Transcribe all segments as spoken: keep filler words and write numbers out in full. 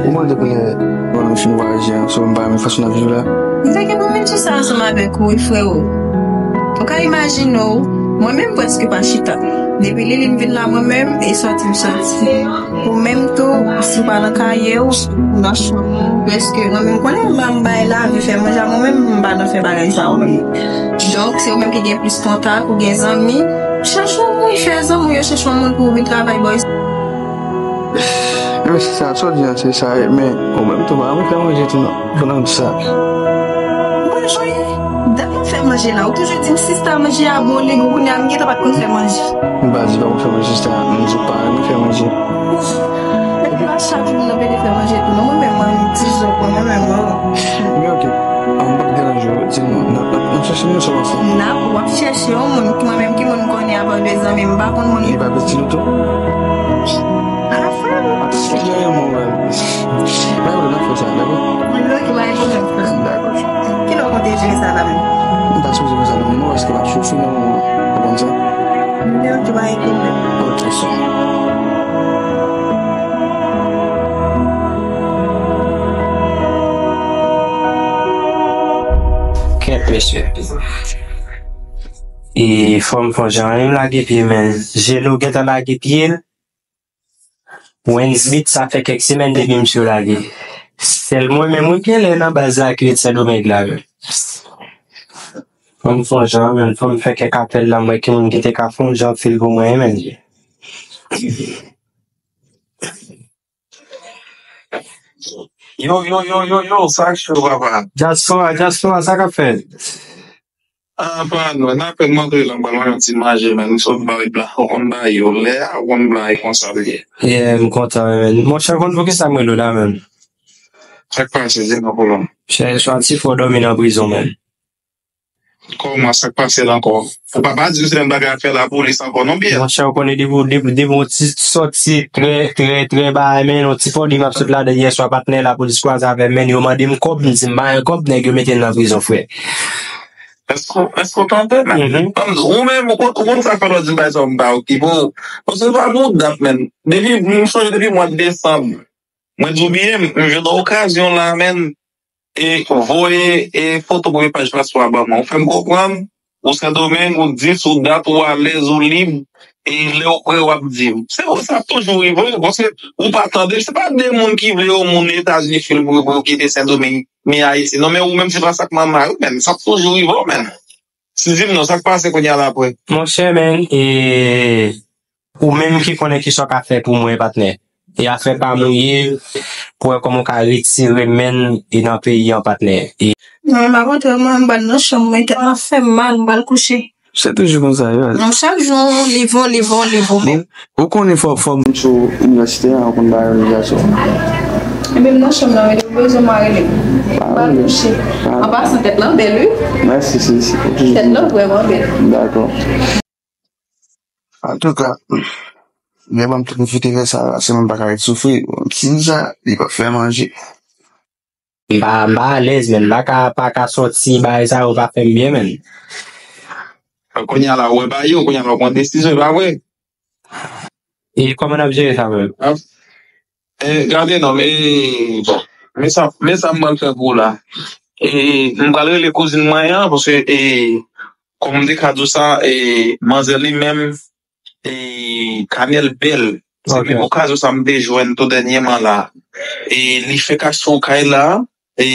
Ou mande pou lè mwen fin vwayaje an, so m pa renmen fason n ap viv la. M te gen pou m vin chita ansanm avèk ou wi, freo. Ou ka imajine w, mwen menm prèske pa chita. Depi Liline vin la, mwen menm, e sòti m sòti. Ou menm tou, si w pa nan kay ou, ou nan chanm ou, prèske, mwen menm konnen m bay lavi, fè manje a, mwen menm m pa nan fè bagay sa yo menm. Donk, se ou menm ki gen plis kontak, ou gen zanmi, chèche yon moun, fè zanmi yo chèche yon moun pou ou vin travay bò isit. Men se sa, sa w di an, se sa, men ou menm tou, pa renmen fè manje tou non. Pandan m di sa. Mwen jwenn dat mwen fè manje la. Ou toujou di m sista manje a bon, li gou, kounye a m gentan pa t konn fè manje. M pa di pa konn fè manje sista, m di w pa renmen fè manje. Epi pa chak jou m nan pede fè manje tou non. Mwen menm mwen di zòk mwen, mwen menm mwen. Men oke, an m p ap deranje w, di m, n ap, n ap, n ap chèche moun sa w ap fè. N ap, w ap chèche yon moun, mwen menm ki moun m konnen apa de zanmi m, m pa konn moun. Li pa piti nou tou? Ala fè. Ki lè yon moun wè? Bay ou nan fè sa, dakò? Mwen lòt ou bay pwoblèm. Dakò. Ki lè w konte jere sa la menm? M ta sipoze fè sa nan moman paske m ap soufri nan moman. Ou konprann sa? Mwen lòt ou bay pwoblèm. Ok, sè. Kèt, mesye. E fò m fè yon jan, ann lage pye, men. Jeno gentan lage pye l. Wens Beat, sa fè kèk semèn depi misye lage. Sèl mwen menm wi genlè nan baz la ki ret Sendomeng la menm. Fò m fè yon jan, men, fò m fè kèk apèl la, m wè ki moun ki te ka fè yon jan fil pou mwen, men. Yo, yo, yo, yo, yo, sa k cho, papa? Dyaspora, dyaspora, sa k ap fèt? Ah, pa nou, n apèn m antre la, m pral manje yon ti manje, men, m sot ba w blan, ou konn bagay yo, lè a, ou konn bagay konsa l ye. Yeah, m kontan, men. Monchè, konn poukisa m rele w la, men? Sa k pase, di m non, kolon. Chè, swa ti fò dòmi nan prizon, men. Kòman, sa k pase la ankò? Ou pa, pa di m se menm bagay ap fè lapolis ankò non, byen. Monchè, ou konnen depi, depi, depi yon ti sòti trè, trè, trè bagay, men yon ti foli m ap sot ladan yèswa, patnè, lapolis kwaze avè m, men yo mande m kòb, m di m pa gen kòb, nèg yo mete m nan prizon, frè. Èske, èske w tande, men? Mhm. Ou menm, ou konn, ou konn sa k fè lè w di m bagay sa, m pa okipe w. Paske se pa bon dat, men. Depi, m sonje depi mwa desanm. Mwen di w byen, m jwenn yon okazyon la, men. E voye, e foto premye paj Facebook ban mwen. Ou fè m konprann, ou Sendomeng, ou di sou dat, ou alèz, ou lib, e lè w prè, w ap di m. Se, sa ap toujou rive, paske ou pa tande, se pa de moun ki vle yon moun Etazini fil pou, pou yo kite Sendomeng, men Ayiti. Non, men ou menm, se pa sa k manman yo, men sa ap toujou rive w, men. Si di m non, sa k pase kounye a la, prè? Monchè, men, e, ou menm ki konnen kisa w ka fè pou mwen, patnè. E afè pa m ou ye, pou wè kòman w ka retire men e nan peyi an, patnè. E non, m pa kontre, mwen, m pral nan chanm mwen, tèt mwen ap fè m mal, m pral kouche. Se toujou konsa, yo. Non, chak jou, on liv, on liv, on liv, on liv. Bon, ou konnen fò, fò m sou inivèsite a, ou konn bagay inivèsite a. Ebyen, m nan chanm nan, rele, ou bezwen m a rele. M pral kouche. An pasan, tèt lan bèl, wi. Mèsi, sis. Tèt lan vrèman bèl. Dakò. Antouka, lè m ap pwofite fè sa, se mwen pa ka ret soufri. Bon, ti sa, li pa fè manje. M pa, m pa alèz, men m pa ka, pa ka sòti, bagay sa yo pa fè m byen, men. Kounye a la, ou wè bagay yo, kounye a la, ou pran desizyon, e pa vre? E kòman n ap jere sa, men? E, gade non, e, bon, men sa, men sa m pral fè pou ou la. E, m pral rele kouzin mwen an, paske, e, kòm m te ka di w sa, e, manzè li menm, e, kanèl bèl. Se okazyon sa m te jwenn tou dènyèman la. E, li fèk achte yon kay la, e,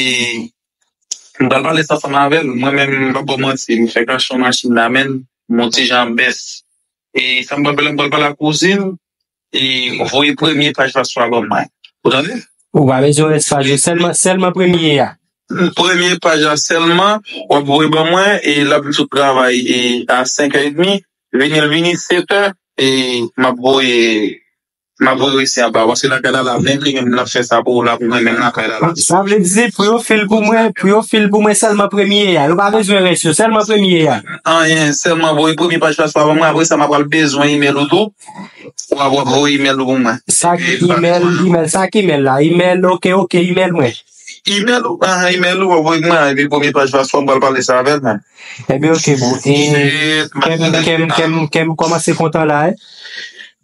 m pral pale sa ansanm avè l. Mwen menm, m p ap ba w manti, m fèk achte yon machin la, men, m yon ti jan bès. E sa m pral fè la, m pral pale ak kouzin, e voye premye paj Facebook ban mwen. Ou tande? Ou pa bezwen rès paj yo, sèlman, sèlman premye a. Premye paj la sèlman, w ap voye ban mwen, e l ap sot travay, e a senk è edmi, vini l vini, sèt è, e m ap voye, m ap voye resi anba, paske lakay la la, men li menm l ap fè sa pou ou la, pou mwen menm lakay la la. Sa vle di, pou yo fil pou mwen, pou yo fil pou mwen sèlman premye a, yo pa bezwen rès yo, sèlman premye a. Anyen, sèlman voye premye paj Facebook ban mwen, apre sa, m ap pral bezwen imèl ou tou. W ap, w ap voye imèl ou pou mwen. Sa ki imèl, imèl, sa ki imèl la? Imèl, oke, oke, imèl mwen. Imèl ou, ah, imèl ou, w ap voye mwen, epi premye paj Facebook, m pral pale sa avè l, men. Ebyen, oke, bro. E kè m, kè m, kè m, kè m kòmanse kontan la, wi.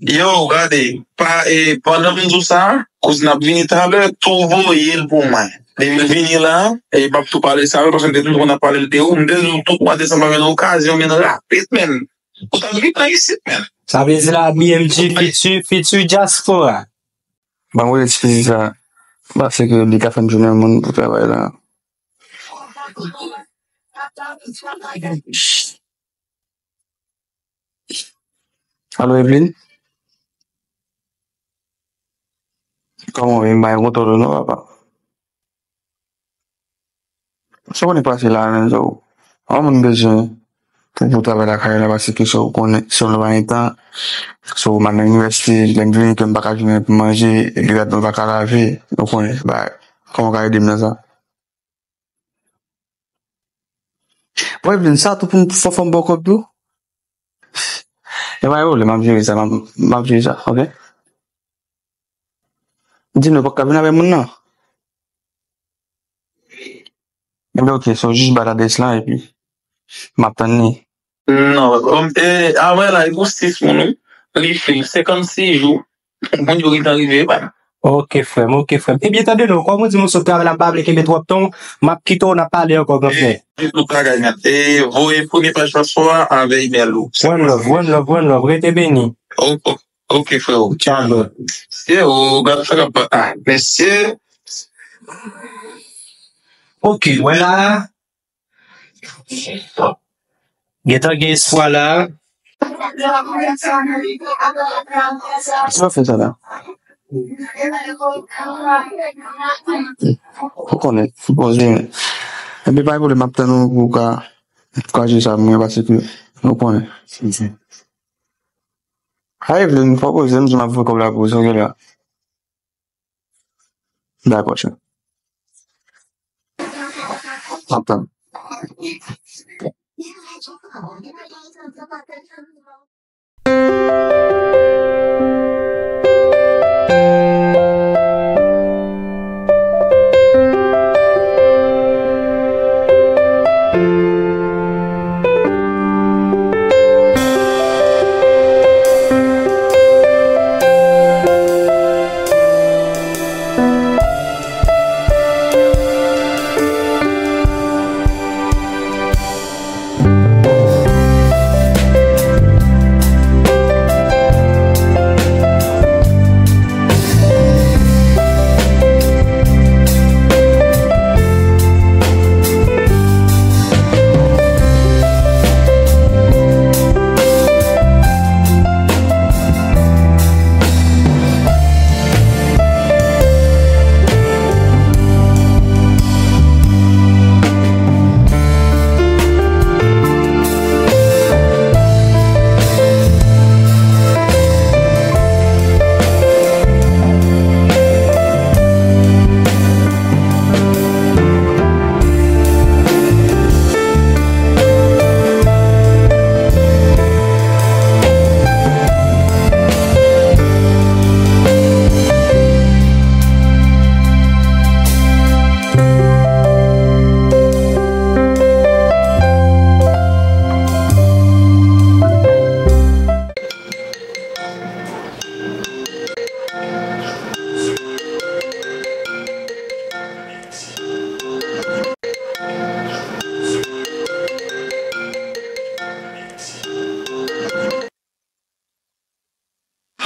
Yo, gade, pa, e, pandan m di w sa, kouzin ap vini talè, tou voye l pou mwen. Depi l vini la, e, m ap tou pale sa, paske m te toujou konn ap pale l de ou, m te di w tou mwa desanm, pa gen okazyon, men rapid, men. Ou t ap vin nan isit, men. Sa vle di la, B M G, fiti, fiti dyaspora. Ban mwen eksplize sa. Paske li ka fè m jounen moun pou travay la. Alo, Evelyn? Kòman w ye? M pa gen kontwòl ou non, papa. Sa w konnen pase la, men, so, yon moun bezwen pou, pou travay lakay la, paske, so, w konnen, so, nou pa gen tan, so, m al nan inivèsite, lè m vini, ke m pa ka jwenn pou manje, epi rad mwen pa ka lave, ou konnen, ba, kòman w ka ede m nan sa? Bon, Evelyn, sa tou pou m fè, fè m ba w kòb tou? E pa gen pwoblèm, m ap jere sa, m ap, m ap jere sa, oke? Di nou, pa ka vin avè moun nan. Ebyen, oke, so, jis ba l adrès lan, epi m ap tann li. Non, e, avè la, e pou sis moun, wi. Li fil senkannsis jou. Moun yo gentan rive, epa. Oke, frè m, oke, frè m. Ebyen, tande non, kòm ou di m ou sot travay la, m pa vle kenbe twòp tan w, m ap kite w, n ap pale ankò, gran frè. E, tout bagay nèt. E, voye premye paj paspò a avè imèl ou. One love, one love, one love. Rete beni. O-, o-, oke, freo. Tchao, bro. Se ou, gad sa k ap, ah, mesye. Oke, wè la. Gentan gen espwa la. Sa w fè sa la? Ou konnen, poze. Ebyen, pa gen pwoblèm, m ap tann ou pou w ka, pou w ka jwe sa, mwen, paske ou konnen. Ay, Evelyn, fò poze, m di m ap voye kòb la pou ou, sa w gen la. Dakò, chè. M ap tann.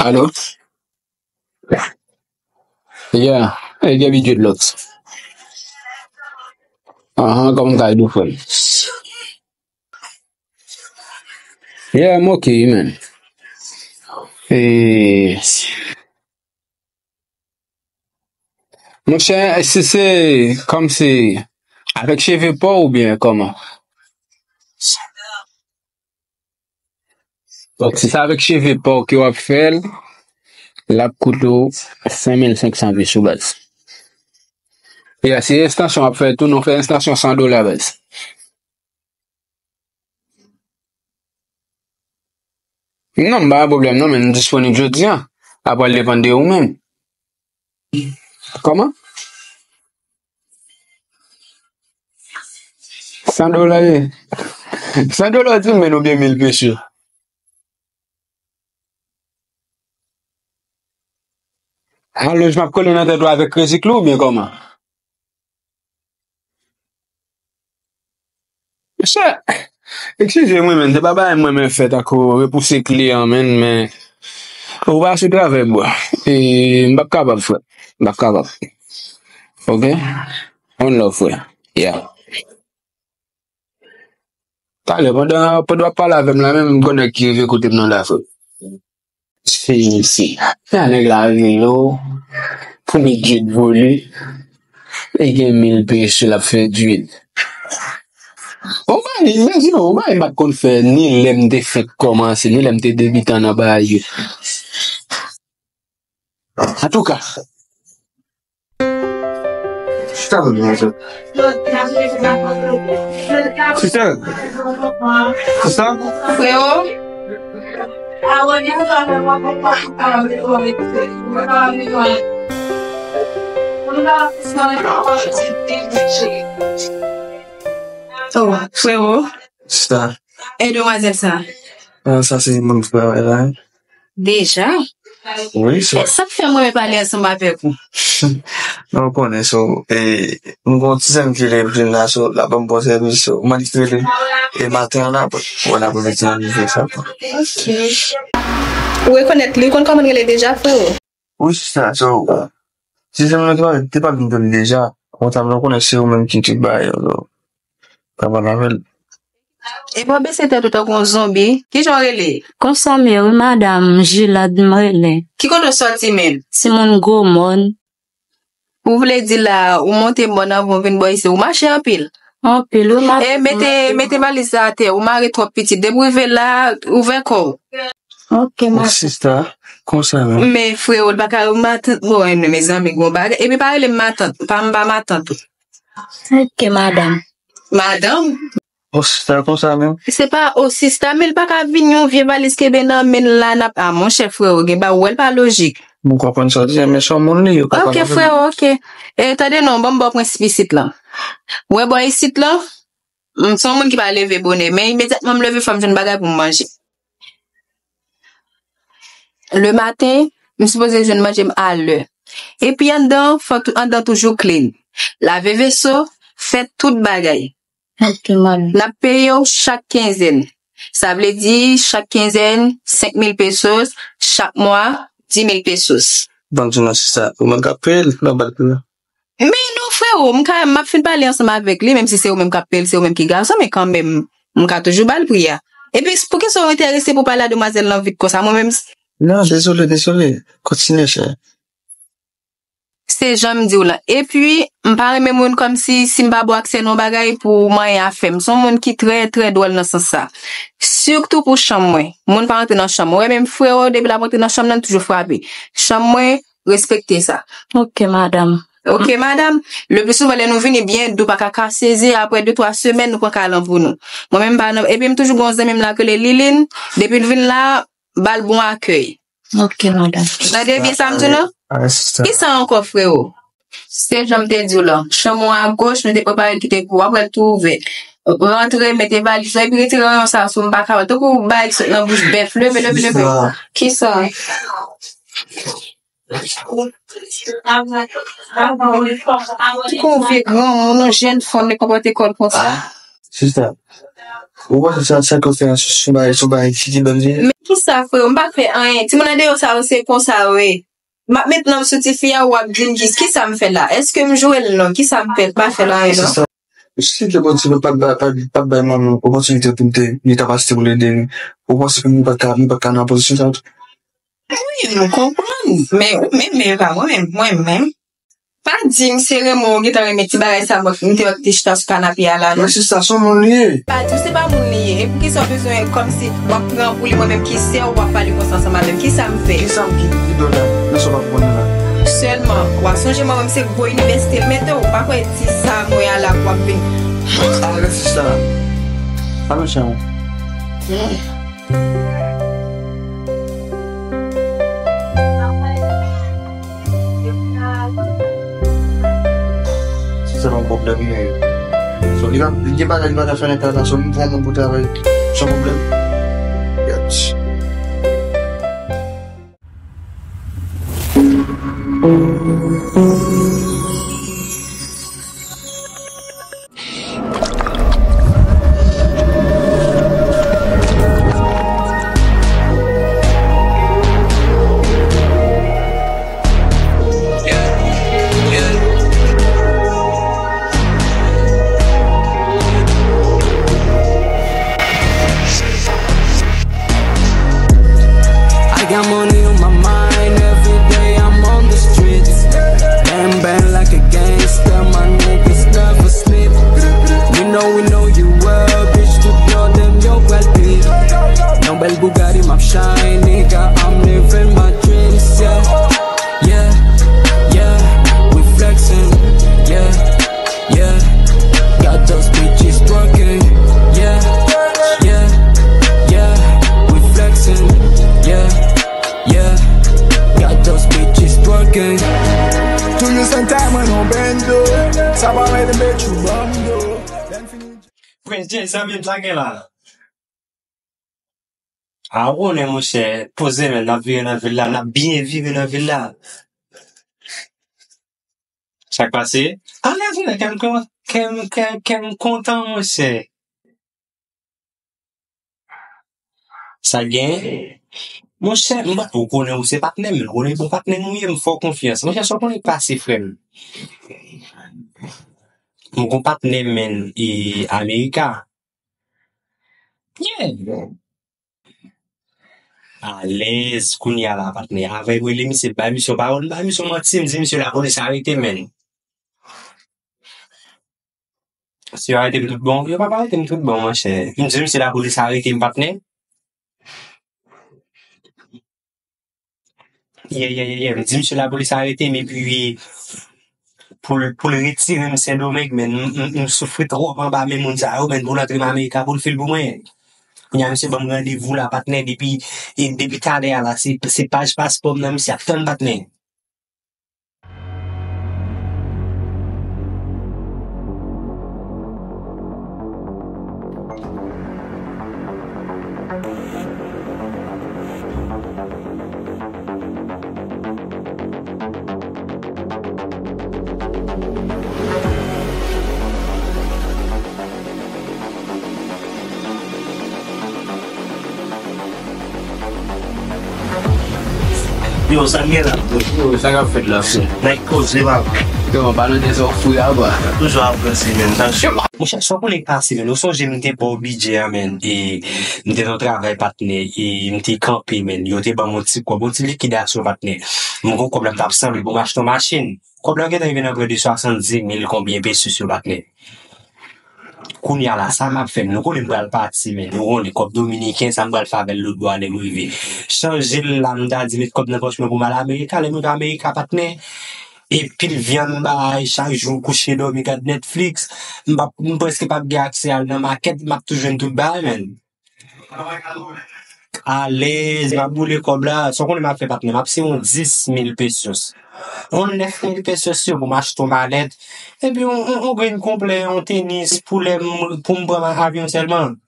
Alo? Yeah, e gen bidye dlòt. Ahan, kòman m ka ede w, frè m? Yeah, m ok, man. E, monchè, si se kòmsi avèk cheve pa w oubyen kòman? Donk, si se avèk cheve pa w ke w ap fè l, l ap koute w senk mil senk san peso, baz. E si ekstansyon w ap fè tou, nou fè ekstansyon san dola, baz. Non, m pa gen pwoblèm non, men m disponib jodi a. Apre, l depann de ou menm. Kòman? San dola ye. San dola w di m, men oubyen mil peso? Alòs, m ap kole nan tèt ou avèk krezi klou oubyen kòman? Mesye, eskize mwen, men, se pa bagay mwen men fè tankou repouse kle an, men, men, ou pase travè, bro. E, m p ap kapab, frè. M p ap kapab. Ok? One love, frè. Yeah. Talè, pandan, pandan w ap pale avè m la, menm m gon nèg ki rive kote m nan la, frè. Si, si. Sa nèg la rele w pou met djed pou li. Li gen mil peso l ap fè djed. Ou pa imajine, ou pa m pa t konn fè ni lè m te fèk kòmanse, ni lè m te debitan nan bagay yo. Antouka, Chita, madanm. Sista. Sista. Freo. Oh, freo. Sista. E demwazèl sa? Ah, sa se moun frè la. Deja? Wi, so. E sa k fè mwen renmen pale ansanm avèk ou? Non, ou konnen, so, e, m gon ti zanmi ki rele m la, so, l ap ban m bon sèvis, so, m annik rele, e maten an la, bon, bon, n ap rele ti zanmi fè sa, bon. Ok. Ou rekonèt li, ou konn kòman l rele deja, freo? Wi, sista, so, ti zanmi lan te pale, te pale m de li deja, konsa m konnen se ou menm ki tout bagay yo, so. Travay avè l. Epi w ap bese tèt ou tankou yon zonbi. Kijan w rele? Konsa m ye wi, madanm, Jilad m rele. Ki kote w sòti menm? Timoun Gwo Mòn. Ou vle di la, ou monte mòn anvan w vin bò isi, ou mache anpil. Anpil, wi, madanm. E mete, mete valiz la atè, ou mare twòp pitit. Depi w rive la, ouvè kò w. Ok, madanm. Sista, konsa menm. Men freo, l pa ka, matant, bon, mezanmi, gon bagay. Epi pa rele m matant, pa m pa matant ou. Ok, madanm. Madanm? O sista konsa menm? Se pa o sista, men l pa ka vin yon vye valiz kenbe nan men l la, n ap, a, monchè, freo, gen ba, ou wè l pa lojik. Mwen konprann sa w di a, men se yon moun li ye, ou konprann? Ok, freo, ok. E, tande non, ban m ba w prensip isit lan. Ou wè bò isit lan, m se yon moun ki pa leve bonè, men imedyatman m leve, fò m jwenn bagay pou m manje. Le maten, m sipoze jwenn manje m a lè. Epi anndan, fò tou, anndan toujou clean. Lave veso, fè tout bagay. Ok, madanm. N ap peye w chak kenzèn. Sa vle di, chak kenzèn, senk mil pesos, chak mwa, di mil pesos. Ban m di w non, sista, ou menm k ap peye l, non, ba l pou nou. Men non, freo, m ka, m ap fin pale ansanm avèk li, menm si se ou menm k ap peye l, se ou menm ki gason, men kanmenm, m ka toujou ba l pri a. Epi, poukisa w enterese pou pale a demwazèl lan vit konsa? Mwen menm, s- Non, dezole, dezole. Kontinye, chè. Se jan m di w lan. Epi, m pa renmen moun kòmsi, si m pa ba w aksè nan yon bagay pou w manyen afè m. Se yon moun ki trè, trè dwòl nan sans sa. Sitou pou chanm mwen. Moun pa rantre nan chanm mwen. Ou wè menm freo, depi l ap rantre nan chanm nan, li toujou frape. Chanm mwen, respekte sa. Ok, madanm. Ok, madanm. Le pli souvan, lè nou vini byen dou, pa ka kase ze, apre de, twa semèn, nou pran kalan pou nou. Mwen menm, m pa nan, epi m toujou gon zanmi m la k rele Liline. Depi l vin la, ba l bon akèy. Ok, madanm. Tande byen sa m di w lan? Kisa ankò, freo? Se jan m te di w lan. Chanm ou agoch, nou te prepare l kite pou w. Apre l tou ouvè. Rantre, mete valiz ou, epi retire rayon sa sou m, m pa kapab. Tankou bagay ki sot nan bouch bèf. Leve, leve, leve. Kisa? Tankou yon vye granmoun, yon jèn fanm, li konpòte kò l konsa. Sista, ou panse sa, sa ke w fè an sou bagay, sou bagay ki gen dòm li ye? Men kisa, freo, m pa fè anyen. Timoun andeyò sa yo, se konsa yo ye. M ap met non m sou tifi a, w ap di m ki, kisa m fè la? Èske m jwe l non? Kisa m fè? M pa fè l anyen non. Sista, si te Bondye pa t ba, pa, pa t bay manman opòtinite pou l te gen kapasite pou l ede nou, ou panse ke nou pa t ka, nou pa t ka nan pozisyon sa tou? Wi, nou konprann. Men ou menm, men pa mwen menm, mwen menm. Pa di m se renmen w gentan renmen ti bagay sa, mwen, m te wè ki te chita sou kanape a la, non. Men sista, se yon moun li ye. Pa di w se pa moun li ye. E poukisa w bezwen kòmsi w ap pran pou li, mwen menm ki sè w, w ap pale konsa ansanm avè m? Kisa m fè? Kisa m ki, ki do la? Nan sa w pa konprann la? Sèlman, w ap sonje mwen menm se gwo inivèsite l mete w. W pa kwè ti sa mwen a la pou w ap vin. Arete sista. Pa mechan. Se sa yon pwoblèm li ye. So, li pa, li gen bagay li pa ka fè nan kay la, so, m pran moun pou travay. Se yon pwoblèm. Yatch. Got money on my mind, every day I'm on the streets. Bang bang like a gangster, my niggas never sleep. We know, we know you well, bitch, tu yo dem yo pral pi. Yon bèl Bugatti, m ap shine, nigga, I'm living my dreams, yeah. Yeah, yeah, we flexing, yeah. Yeah, got those bitches twerking. Yeah, yeah, yeah, we flexing. Yeah, yeah, got those bitches twerking. Toujou santa mwen nan bendo. Sa pa mete met you bando. Prince J, zanmi m, sa gen la? A, ou konnen, monchè, poze, men, n ap vire nan vil la, n ap byen vire nan vil la. Sa k pase? Alèz, men, kè m kon-, kè m, kè, kè m kontan, monchè. Sa gen? Monchè, m pa, ou konnen ou se patnè m, men, ou konnen bon patnè m ou ye, m fè w konfyans. Monchè, sa w konnen k pase, frè m? M gon patnè m, men, e, Amerika. Yeah. Alèz, kounye a la, patnè. Avè m rele misye, bay misye yon pawòl, bay misye yon manti, m di misye lapolis arete m, men. Si yo arete m tout bon, yo p ap arete m tout bon, monchè. M di misye lapolis arete m, patnè. Yeah, yeah, yeah, yeah. M di misye lapolis arete m, epi pou l, pou l retire m Sendomeng, men m, m, m soufri twòp anba men moun sa yo, men pou l antre m Amerika, pou l fè l pou mwen. Kounye a, misye ban m randevou la, patnè, depi, e depi talè a la, se, se paj paspò m nan misye ap tann, patnè. Yo, sa gen la, bro? Yo, sa k ap fèt la, frè? Nèg koze, papa. Yo, pa nan dezòd fou a, ba. Toujou ap ranse, men. Monchè, sa w konnen k pase, men. Ou sonje m te ba w bidjè a, men. E m te nan travay, patnè. E m te kanpe, men. Yo te ban m yon ti kòb, yon ti likidasyon, patnè. M gon kòb la, m t ap sanble pou m achte yon machin. Kòb la gentan rive nan prè de swasanndis mil konbyen pesos yo, patnè. Kounye a la, sa m ap fè, men, nou konnen m pral pati, men, nou konnen kòb dominiken, sa m pral fè avè l lòt bò a lè m rive. Chanje l la, m ta di met kòb nan pòch mwen pou m al Amerika, lè m rive Amerika, patnè. E pil vyann, bay, chak jou kouche dòmi gad Netflix. M p ap, m prèske p ap gen aksè al nan makèt, m ap tou jwenn tout bagay, men. Alèz, m ap boule kòb la. Sa w konnen m ap fè, patnè? M ap se yon dis mil pesos. Yon nèf mil pesos yo pou m achte yon malèt. Epi yon, yon, yon grenn konplè, yon tenis pou lè m, pou m pran avyon sèlman.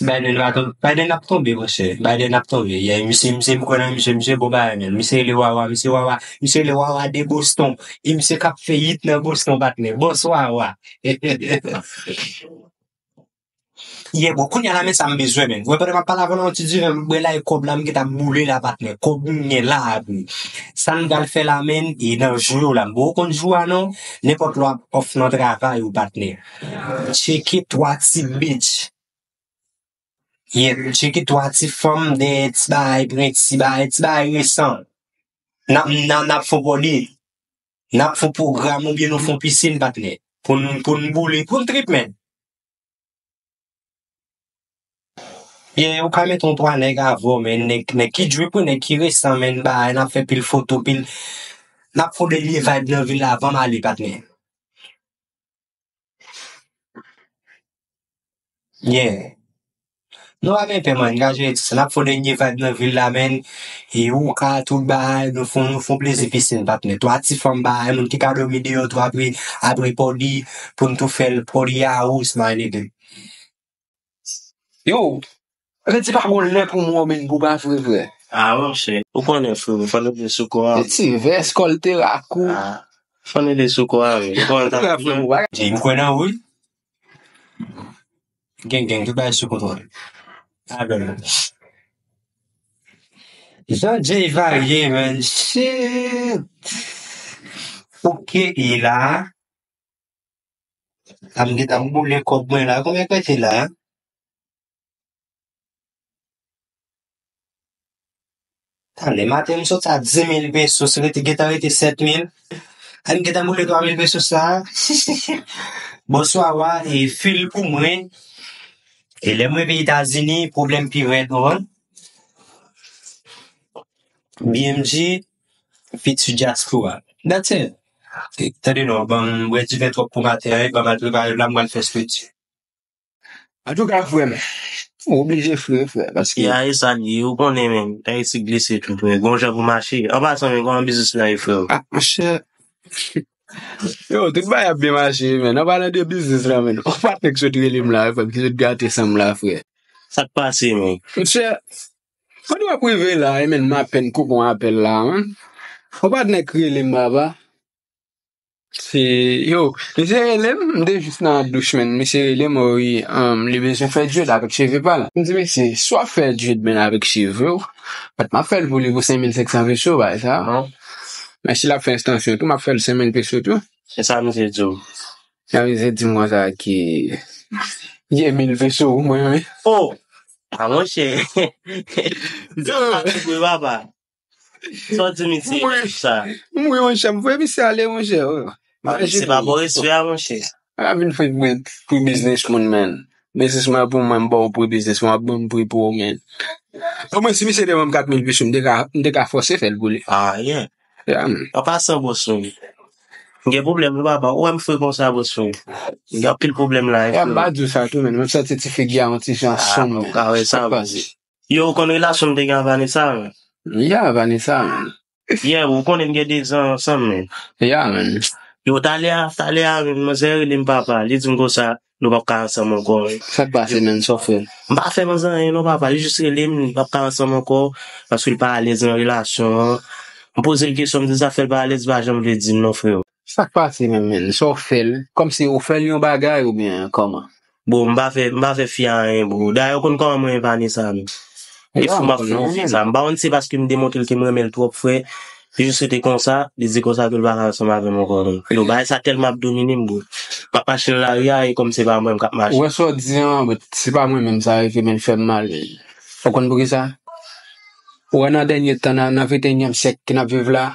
Biden va ton-, Biden ap tonbe, monchè. Biden ap tonbe. Yeah, misye, misye, m kwè nan misye, misye bon bagay, men. Misye rele Wawa, misye Wawa, misye rele Wawa de Boston. E misye k ap fè yit nan Boston, patnè. Bòs Wawa. Yeah, bon, kounye a la, men sa m bezwen, men. Ou wè, pandan m ap pale avè w la, yon ti diven, m bwè la, e kòb la, m gentan boule la, patnè. Kòb m gen la, wi. Sa m pral fè la, men, e nan jou yo la, m poko konn jou a, non. Nenpòt lè w ap off nan travay ou, patnè. Tcheke twa ti bitch. Yeah, tcheke twa ti fanm dèyè ti bagay prenti, bagay, ti bagay resan. N ap, n ap, n ap fè pwodui. N ap fè pwogram oubyen nou fè pisin, patnè. Pou n, pou n boule, pou n trip, men. Yeah, ou ka mete yon twa nèg avè w, men nèg, nèg ki drip, wi, nèg ki resan, men bagay, n ap fè pil foto, pil, n ap fè dènye vibe nan vil la avan m ale, patnè. Yeah. Nou pa gen pè, man, n ka jere ti sa. N ap fè dènye vibe nan vil la, men. E ou ka tout bagay, nou fè, nou fè plezi pisin, patnè. Twa ti fanm bagay, moun ki ka dòmi deyò tou apre, apre pwodui, pou n tou fè l pwodui a ous, my nigga. Yo, redi pa gon lè pou mwen, men pou pa vre, vre. Ah, monchè. Ou konnen, frè, fò nou vin sou kò a. E ti vès kòl te rakou. Ah, fò nou vin sou kò a, men. Ou konnen sa. Jay, m kwè nan ou, wi. Gang, gang, tout bagay sou kontwòl. Abèl. Jan Jay varye, man. Shit. Ok, e la. Sa m gentan boule kòb mwen la. Konbyen k rete la? Talè maten, m soti a di mil pesos, rete, gentan rete sèt mil. An gentan boule twa mil pesos sa. Bonswa, wa, e fil pou mwen. E lè mwen peyi Etazini, pwoblèm pi rèd, ou konprann? B M G, feat sou Diaspora. That's it. E, tande non, ban m bwè diven twòp pou maten an, ban m al prepare la, m pral fè sweat. Antouka, frè m, ou oblije fre, frè, paske Ya, e sa li ye, ou konnen, men, Ayiti glise tou, men, gon jan pou mache. An pasan, men, kòman biznis la ye, frè? Ah, monchè. Yo, tout bagay ap byen mache, men. An palan de biznis la, men, yon patnè k sot rele m la, frè m, ki sot gate san m la, frè. Sa k pase, men? Monchè, kote w ap rive la, e, men, m apèn koupe yon apèl la, man. Yon patnè k rele m, papa. Se, yo, misye rele m, m te jis nan douch, men. Misye rele m, o wi, um, li bezwen fè dread avèk cheve pa l. M di, "Mesye, si w ap fè dread, men, avèk cheve w, mèt m ap fè l pou li pou senk mil senk san peso, bagay sa." Men si l ap fè ekstansyon tou, m ap fè l senk mil peso tou. Se sa misye di w. Sa misye di m konsa ki, ye mil peso pou mwen, wi. Oh! Ah, monchè. Misye pa vre, papa. Sa w di misye sa? M ri, monchè, m voye misye ale, monchè. Misye pa ba w respè a, monchè. A vin fè mwen pri biznis moun, men. Biznis mwen pou mwen, m ba w pri biznis mwen, ap ban m pri pou ou, men. Omwen, si misye te ban m kat mil peso, m te ka, m te ka fòse fè l pou li. Ah, yeah. Yeah, man. An pasan, bòs mwen. M gen pwoblèm, wi, papa. Ou wè m fre konsa, bòs mwen. M gen anpil pwoblèm la, yeah, m pa di w sa tou, men. Mwen santi ti figi a yon ti jan sonm, men. Ah, ou ka wè sa, bòs. Yo, ou konn relasyon m te gen ak Vanessa, men? Yeah, Vanessa, men. Yeah, ou konnen n gen de zan ansanm, men. Yeah, men. Yo, talè a, talè a, men, manzè rele m papa. Li di m konsa, nou p ap ka ansanm ankò, men. Sa k pase, men, sa w fè? M pa fè manzè anyen, non, papa. Li jis rele m, nou p ap ka ansanm ankò, paske l pa alèz nan relasyon an. M poze l kesyon, m di sa fè l pa alèz, li pa janm vle di m, non, freo. Sa k pase menm, menn? Sa w fè l? Kòmsi ou fè l yon bagay oubyen kòman? Bon, m pa fè, m pa fè fi a anyen, bro. Dayè, ou konn kòman mwen e Vanessa, menm. E fou m ap fè yon fi sa. M pa konn si se paske m demontre l ke m renmen l twòp, frè. Li jis rete konsa, li di konsa ke l pa ka ansanm avè m ankò, menm. Yo, bagay sa tèlman ap domine m, bro. M ap mache nan lari a, e kòm se pa mwen menm k ap mache. Ou wè sa w di an, but se pa mwen menm sa rive, men l fè m mal. Ou konn poukisa? Ou wè nan dènye tan, nan, nan venteyinyèm syèk ke n ap viv la,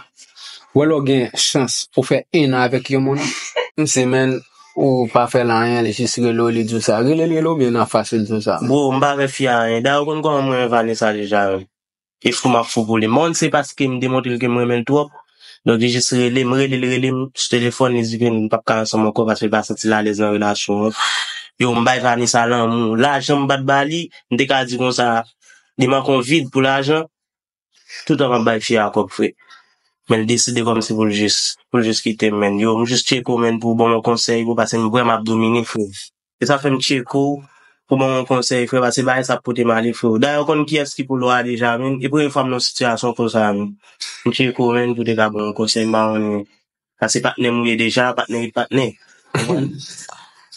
ou wè lè w gen chans pou fè en an avèk yon moun, m se menn ou pa fè l anyen, li jis rele w, li di w sa. Rele l, rele w byen nan fas, li di w sa. Bro, m pa fè fi a anyen. Dayè, ou konn kòman mwen renmen Vanessa deja, menm. E fou m ap fou pou li. M pa konn se paske m demontre l ke m renmen l twòp. Donk, li jis rele m, rele l, rele m sou telefòn, li di ke n p ap ka ansanm ankò paske l pa santi l alèz nan relasyon an. Yo, m bay Vanessa lanmou. Lajan m pa t ba li, m te ka di konsa, li manke yon vid pou lajan. Toutan m ap bay fi a kòb, frè. Men l deside kòmsi pou l jis, pou l jis kite m, menn. Yo, m jis tcheke w, menn, pou w ban m yon konsèy, bro, paske m vrèman ap domine, frè. E sa fè m tcheke w, pou ban m yon konsèy, frè, paske bagay sa ap pote m ale, frè. Dayè, ou konn kiyès ki polo a deja, menn. E premye fwa m nan yon sitiyasyon konsa, menn. M tcheke w, menn, pou te ka ban m yon konsèy, m pa konnen. Paske patnè m ou ye deja, patnè ret patnè.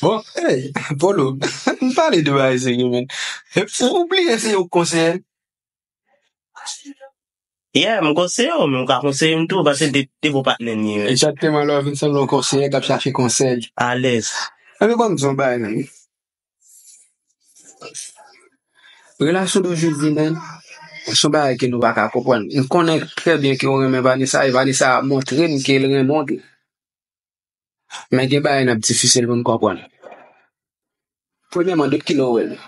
Bon, hey, Polo, m pale de bagay serye, menn. Ou bliye se yon konsèy. Yeah, m konseye w, men w ka konseye m tou, paske de, de bon patnè n ye, menn. Egzakteman, lè w vin sanble yon konseye k ap chache konsèy. Alèz. Epi ban m di w yon bagay, menn. Relasyon de jodi, menn, se yon bagay ke nou pa ka konprann. M konnen trè byen ke w renmen Vanessa, e Vanessa montre n ke l renmen w tou. Men gen bagay n ap difisil pou n konprann. Premyèman, depi kilè w wè l?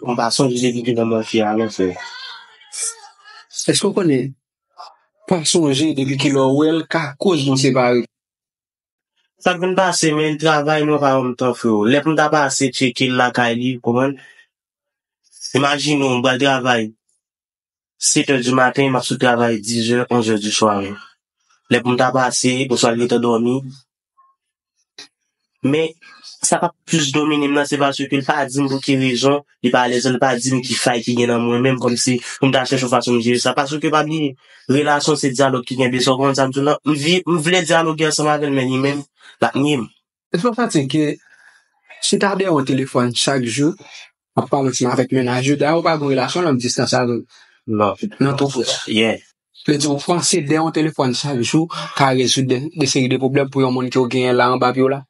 M pa sonje depi kilè m wè fi a, non, frè. Èske w konnen pa sonje depi kilè w wè l ka koz nou separe? Sa k vin pase, men travay mwen pa ban m tan, freo. Lè pou m ta pase tcheke l lakay li, konprann? Imajine w, m pral travay sèt è di maten, m ap sot travay diz è, onz è di swa, men. Lè pou m ta pase, oswa l gentan dòmi. Men, sa k ap plis domine m nan, se paske l pa di m pou ki rezon li pa alèz, li pa di m ki fay ki gen nan mwen menm, kòmsi pou m ta chèche yon fason m jere sa. Paske pa bliye, relasyon se dyalòg ki kenbe sa, w konprann sa m di w lan? M vi-, m vle dyaloge ansanm avè l, men li menm, l ap nye m. Èske w santi ke chita dèyè yon telefòn chak jou, ap pale ansanm avèk mennaj ou, dayè ou pa gen relasyon long distans avè l? Non. Non, tou frè. Yeah. Vle di, ou panse dèyè yon telefòn chak jou ka rezoud de, de seri de pwoblèm pou yon moun ke w genyen la anba pye w la?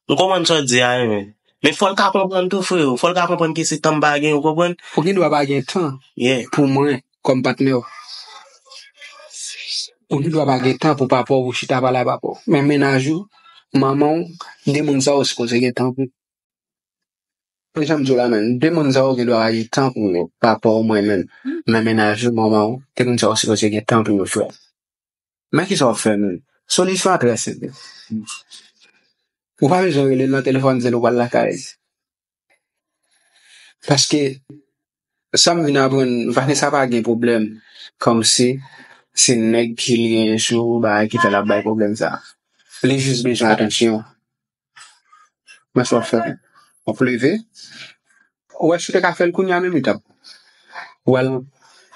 M konprann sa w di a, wi, men. Men fò l ka konprann tou, freo. Fò l ka konprann ke se tan m pa gen, ou konprann? Ou gen dwa pa gen tan pou mwen kòm patnè w. Ou gen dwa pa gen tan pou papa w, pou chita pale ak papa w. Men mennaj ou, manman w, de moun sa yo sipoze gen tan pou. Mwen janm di w la menm, de moun sa yo gen dwa pa gen tan pou yo, papa w, mwen menm. Men mennaj ou, manman w, de moun sa yo sipoze gen tan pou yo, frè. Men kisa w ap fè menm? Solisyon an trè senp. Ou pa bezwen rele l nan telefòn, di l ou pral lakay. Paske sa m vin aprann, Vanessa pa gen pwoblèm kòmsi se nèg ki li gen sou bagay ki fè l ap bay pwoblèm sa. Li jis bezwen atansyon. Men sa w ap fè. W ap leve. Ou wè si w te ka fè l kounye a menm li t ap. Ou al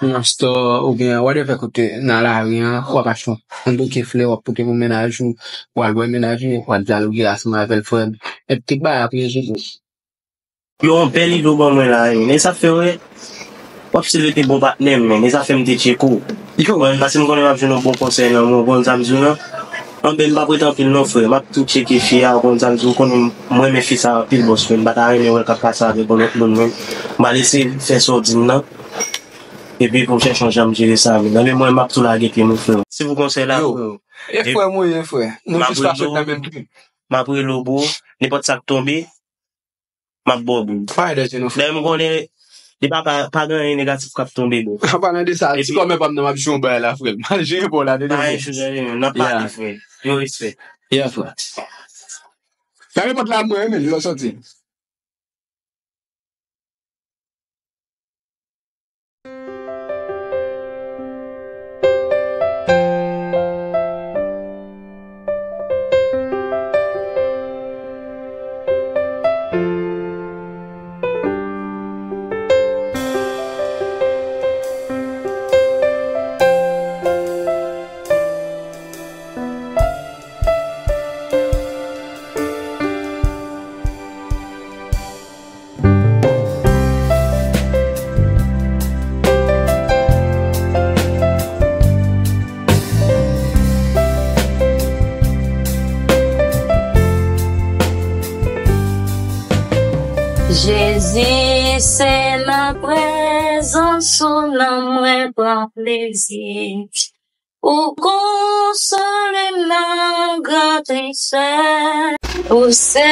nan store oubyen whatever kote nan lari an, w ap achte yon bouke flè, w ap pote pou mennaj ou, w al wè mennaj ou, w ap dyalouge ansanm avè l, frè m. Epi tout bagay ap rezoud ou. Yo, yon bèl ide w ban mwen la, wi. Men sa fè, wè, w ap still rete bon patnè m, men, men sa fè m te tcheke w. Yo. Mwen, paske m konnen m ap jwenn yon bon konsèy nan men w, ou konn sa m di w nan? Anben, m p ap rete anpil non, frè. M ap tou tcheke fi a, ou konn sa m di w, ou konnen m renmen fi sa anpil, bòs, men m pa ta renmen wè l k ap pase avèk yon lòt moun, men. M a lese fè sa w di m nan. Epi pou m chèche yon jan m jere sa, men. Anben, mwen, m ap tou lage pye m, frè. Se pou konsèy la, frè. Yo. E frè m ou ye, frè. Nou jis pa sot nan menm trip. M ap rele w, bro. Nenpòt sa k tonbe, m ap ba w boul. Fire dèyè nou, frè. Dayè, m konnen, li pa, pa, pa gen anyen negatif k ap tonbe, bro. An palan de sa, ti kòmè pa m nan, m ap jwe yon bagay la, frè. M al jere pa w la, tande, bro. Pa gen chou, tande, n ap pale, frè. Yo, respè. Yeah, frè. Fèmen pòt la, mwen, men, lè w sòti. Jezi, se nan prezans ou nan mwen pran plezi. Ou konsole m nan gran tristès. Ou se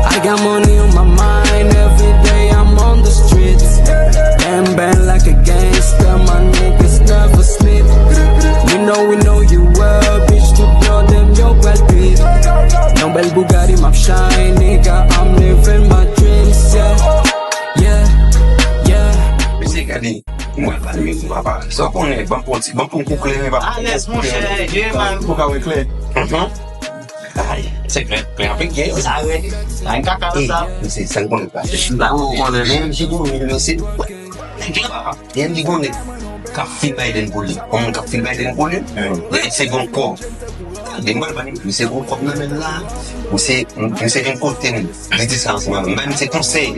I got money on my mind, every day I'm on the streets. Bang bang like a gangster, my niggas never sleep. We know, we know you well, bitch, tout blo dem yo pral trip. Yon bèl Bugatti, m ap shine, nigga, I'm living my dreams, yeah. Yeah, yeah, yeah. Mesye, gade, mwen pa nan mizik, papa. Sa w konnen, ban pou ti, ban pou kou klere, papa. Alèz, monchè, ye man. Pou ka wè klè. Mhm. Ay, se klè, klè anpil, ye. Sa rèd. Ay, kaka, sa. Mesye, sa n konnen pa. La, ou konnen, men. Menm ki konnen, mesye. Nèg la, nèg li konnen k ap fil Biden pou li. Yon moun k ap fil Biden pou li, misye gon kòb. Tande, m pral ba misye gon kòb nan men l la. Misye, misye vin kote m. Li di sa ansanm avè m. M bay misye konsèy.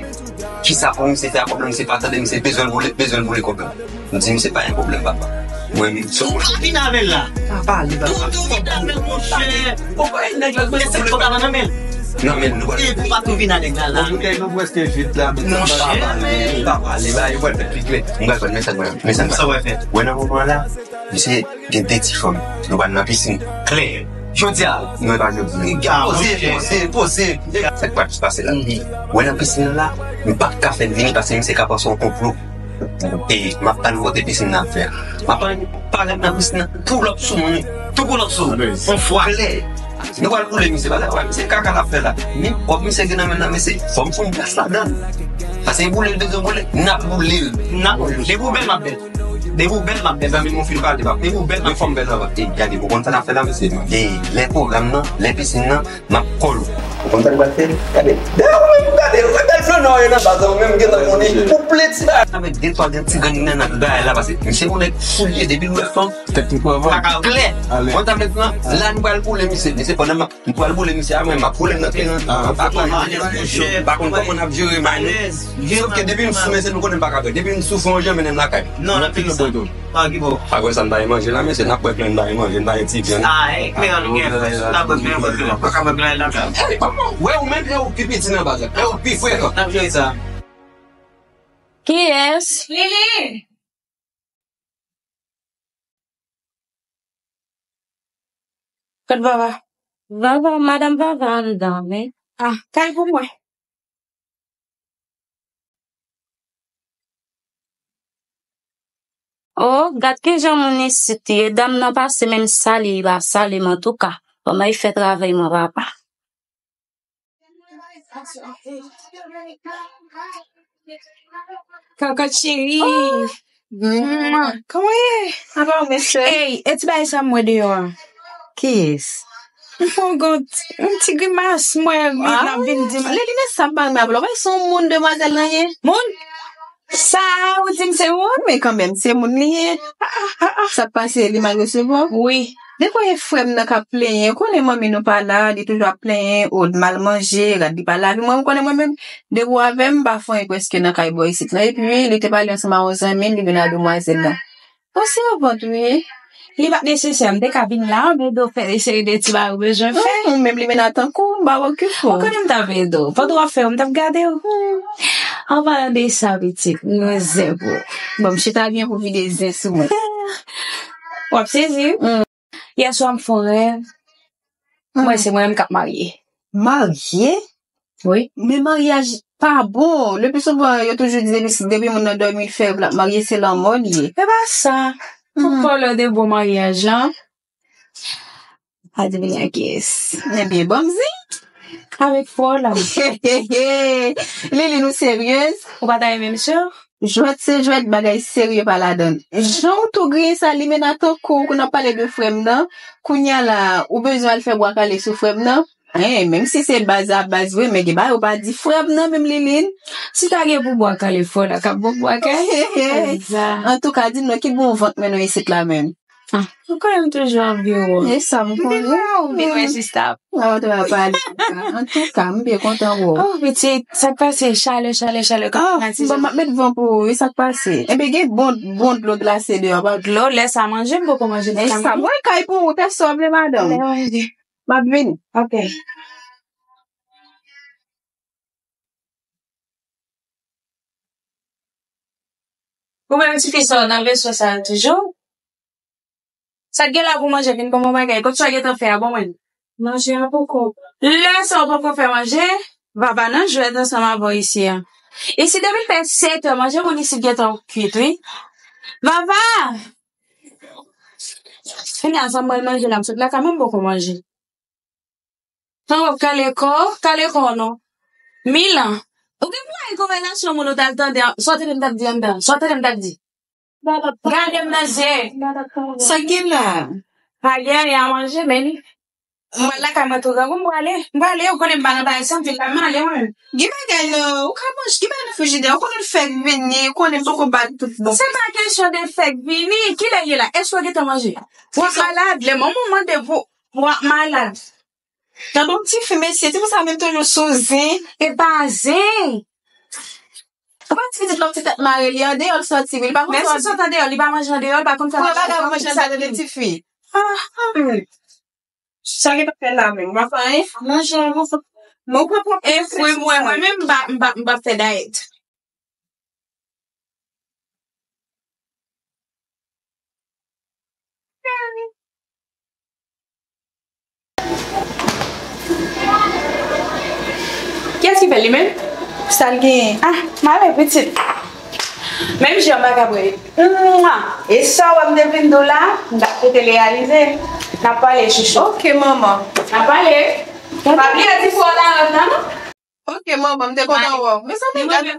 Kisa pou misye fè ak kòb la, misye pa tande, misye bezwen l boule, bezwen l boule kòb la. M di misye pa gen pwoblèm, papa. Mwen, m sou. Ou pa vin avè l la. Pa pale, papa. Ou tou vin avè l, monchè. Ou pa nèg la, men se kòb la nan men l. Nan men l, nou pral. E pou pa tou vin avè l la. Bon, bouteille nou prèske vid la, men. Monchè, pa pale, pa pale, ba, yo pral fè pi klè. M pral fè mesaj mwen. Mesaj sa w pral fè. Wè nan moman la, misye gen de ti fanm. Nou pral nan pisin. Klè. Jodi a. Non, e pa jodi. Poze, poze, poze. Sa k pral pase la. Wè nan pisin nan la, m p ap ka fè l vini paske misye ka panse yon konplo. E m ap tann kote pisin nan ap fè a. M ap parèt nan pisin nan, pull up sou mwen. Tou pull up sou ou. Yon fwa. Klè. Nou pral boule misye, pa sa, misye kaka l ap fè la. Men kòb misye gen nan men l la, mesye, fò m fè yon blas ladan l. Paske boule l bezwen boule, n ap boule l. N ap boule l. Depi w bèl, m ap bèl. Depi w bèl, m ap bèl. Mezanmi, m fè yon bèl debat. Depi w bèl, m ap bèl. Fò m bèl nan vant. E gade, ou konn sa n ap fè la, mesye. E lè pwogram nan, lè pisin nan, m ap call ou. Ou konn sa nou pral fè? Gade. Dèyè ou menm, gade, gade. Non, non, e nan baz la, ou menm gentan konnen. Ou ple ti bagay. Sa vle gen twa gen ti grenn nan nan bagay la, paske misye yon nèg foulye depi l wè fanm. Tèt li pran van. Pa ka klè. Mwen ta mèt nan, la nou pral boule misye. Misye pandan m ap, nou pral boule misye a, mwen m ap boule nan teren. Ah, pa konn maryaj, monchè, pa konn kòman n ap jere maryaj. Sòf ke depi m sou mesye, nou konnen m pa ka fè. Depi m sou fon, jan mennen m lakay. Non, nan pil sa. Pa gen bon. Apre sa, n pa gen manje la, mesye, n ap bwè plen, n pa gen manje, n pa gen ti vyann. Ah, e klè, nou gen fòs, n ap bwè plen, bwè plen, pa ka bwè plen lakay. Ey, papa, wè ou menm, e ou ki pi ti nan baz la, e ou ki pi frekan. N ap jere sa. Kiyès? Lili! Kot Vava? Vava, madanm Vava anndan, wi. Ah, kay pou mwen. Oh, gad kijan moun isit ye. Dam nan pase menm salye, li pa salye m antouka. Kòman li fè travay mwen, papa? Kaka cheri. Oh. Mwa. Kòman ye? Apa w, mesye? Ey, e ti bagay sa m wè deyò a? Kiyès? M fè yon ti, yon ti grimas, m wè li ap vin di m. Lili, men sa m pa renmen avè l. Ou wè se yon moun demwazèl lan ye? Moun? Sa ou di m se moun? Men kanmenm, se moun li ye. Ah, ah, ah, ah. Sa k pase, li mal resevwa w? Wi. Depi w wè frè m nan k ap plenyen, ou konnen manmi nou pa la, li toujou ap plenyen, o, l mal manje, gad li pa lave. Mwen, ou konnen mwen menm, depi w avè m, m pa fè anyen prèske nan kay bò isit lan. Epi, li te pale ansanm a yon zanmi l, li vin a demwazèl lan. Yon sèvant, wi. Li pa t nesesè, m te ka vin la, m ede w fè yon seri de ti bagay ou bezwen fè. Ou menm li mennen tankou, m pa okipe w. Ou konnen m t ap ede w. Pandan w ap fè yo, m t ap gade w. An palan de sa, pitit, nou zen pou. Bon, m chita byen pou vide zen sou mwen. W ap sezi. Yè swa, m fè yon rèv. Mwen, se mwen menm k ap marye. Marye? Wi. Men maryaj pa bon. Le pli souvan, yo toujou di depi, depi moun nan dòmi, l fè rèv l ap marye, se lanmò li ye. E pa sa. Pou pale de bon maryaj lan, adivine ak kiyès? Ebyen, ban m di. Avèk fò la. Lili, nou seryez? Ou pa ta renmen m sè? Jwèt se jwèt, bagay serye pa ladan l. Jan w tou griyen sa, li mennen tankou w, kounye w ap pale de frè m nan. Kounye a la, ou bezwen al fè bwa kale sou frè m nan. Hein, menm si se baz a baz vre, men gen bagay ou pa di frè m nan menm, Liline. Si ta gen pou bwa kale, fò la k ap bon bwa kale. Antouka, di m non, ki bon vant mennen w isit la menm? Ah, ou konnen m toujou anvi w. E sa m konnen. M vin wè w, m vin wè sista. Ah, ou te va pale. Antouka, m byen kontan wè w. Oh, pitit, sa k pase? Chalè, chalè, chalè. Ah, bon, m ap met van pou ou, wi, sa k pase? Enben, gen bon, bon dlo glase deyò, pa dlo, lè sa manje, m poko manje. E sa, mwen kay pou ou, pèsòn vle madanm. M ap vini. Ok. Ou menm tifi sa w nan vesò sa a toujou? Sa k gen la pou manje vin ban mwen bagay. Kot sa w gentan fè a ban mwen? Manje a poko. Lè sa w poko fè manje, Vava nan jwèt ansanm avè w isi a. Isi depi l fè sèt è manje moun isi gentan kwit wi. Vava! Kounye a sa m pral manje la, m sot lakay mwen m poko manje. An w ap kale kò w, kale kò w non. Milan, ou gen pou al konvèsasyon moun ou t al tande an, sa w tande m t ap di anndan, sa w tande m t ap di. Gade m nan zye. Sa k gen la? Pa gen anyen a manje, men li. M pral lakay mwen tou grangou, m prale. M prale, ou konnen m pa nan bagay sa, m vin la, m ale mwen. Gen bagay nan, ou ka manje, gen bagay nan frijidè, ou konnen l fèk vini, ou konnen m poko bat tout bon. Se pa kesyon de fèk vini, kilè l ye la? Èske w gentan manje? W ap malad, lè manman w mande pou, w ap malad. Gad yon tifi mesye, se pou sa menm toujou sou zen. E pa zen. Ou pa ti pitit lòm ti tèt mare li andeyò l sòti wi, li pa konn sòti. Menm si sòt andeyò, li pa manje andeyò, li pa konn fè bagay pou manje andeyò de tifi. Ah, ah. Sa gen pa fè la menm, ou pa fè anyen. Manje an bon. Mwen pran pran. E fwi mwen, mwen menm m pa, m pa, m pa fè dayèt. Kiyès ki fè l li menm? Sa l genyen? Ah, m ale pitit. Menm jan m pa ka bwè. Mwa! E sa w wè m te vin di w la, m t ap rete reyalize. N ap pale chouchou. Ok, manman. N ap pale. Pa bliye di fò la rèv la non. Ok, manman, m te kontan wè w. Mezanmi, gad,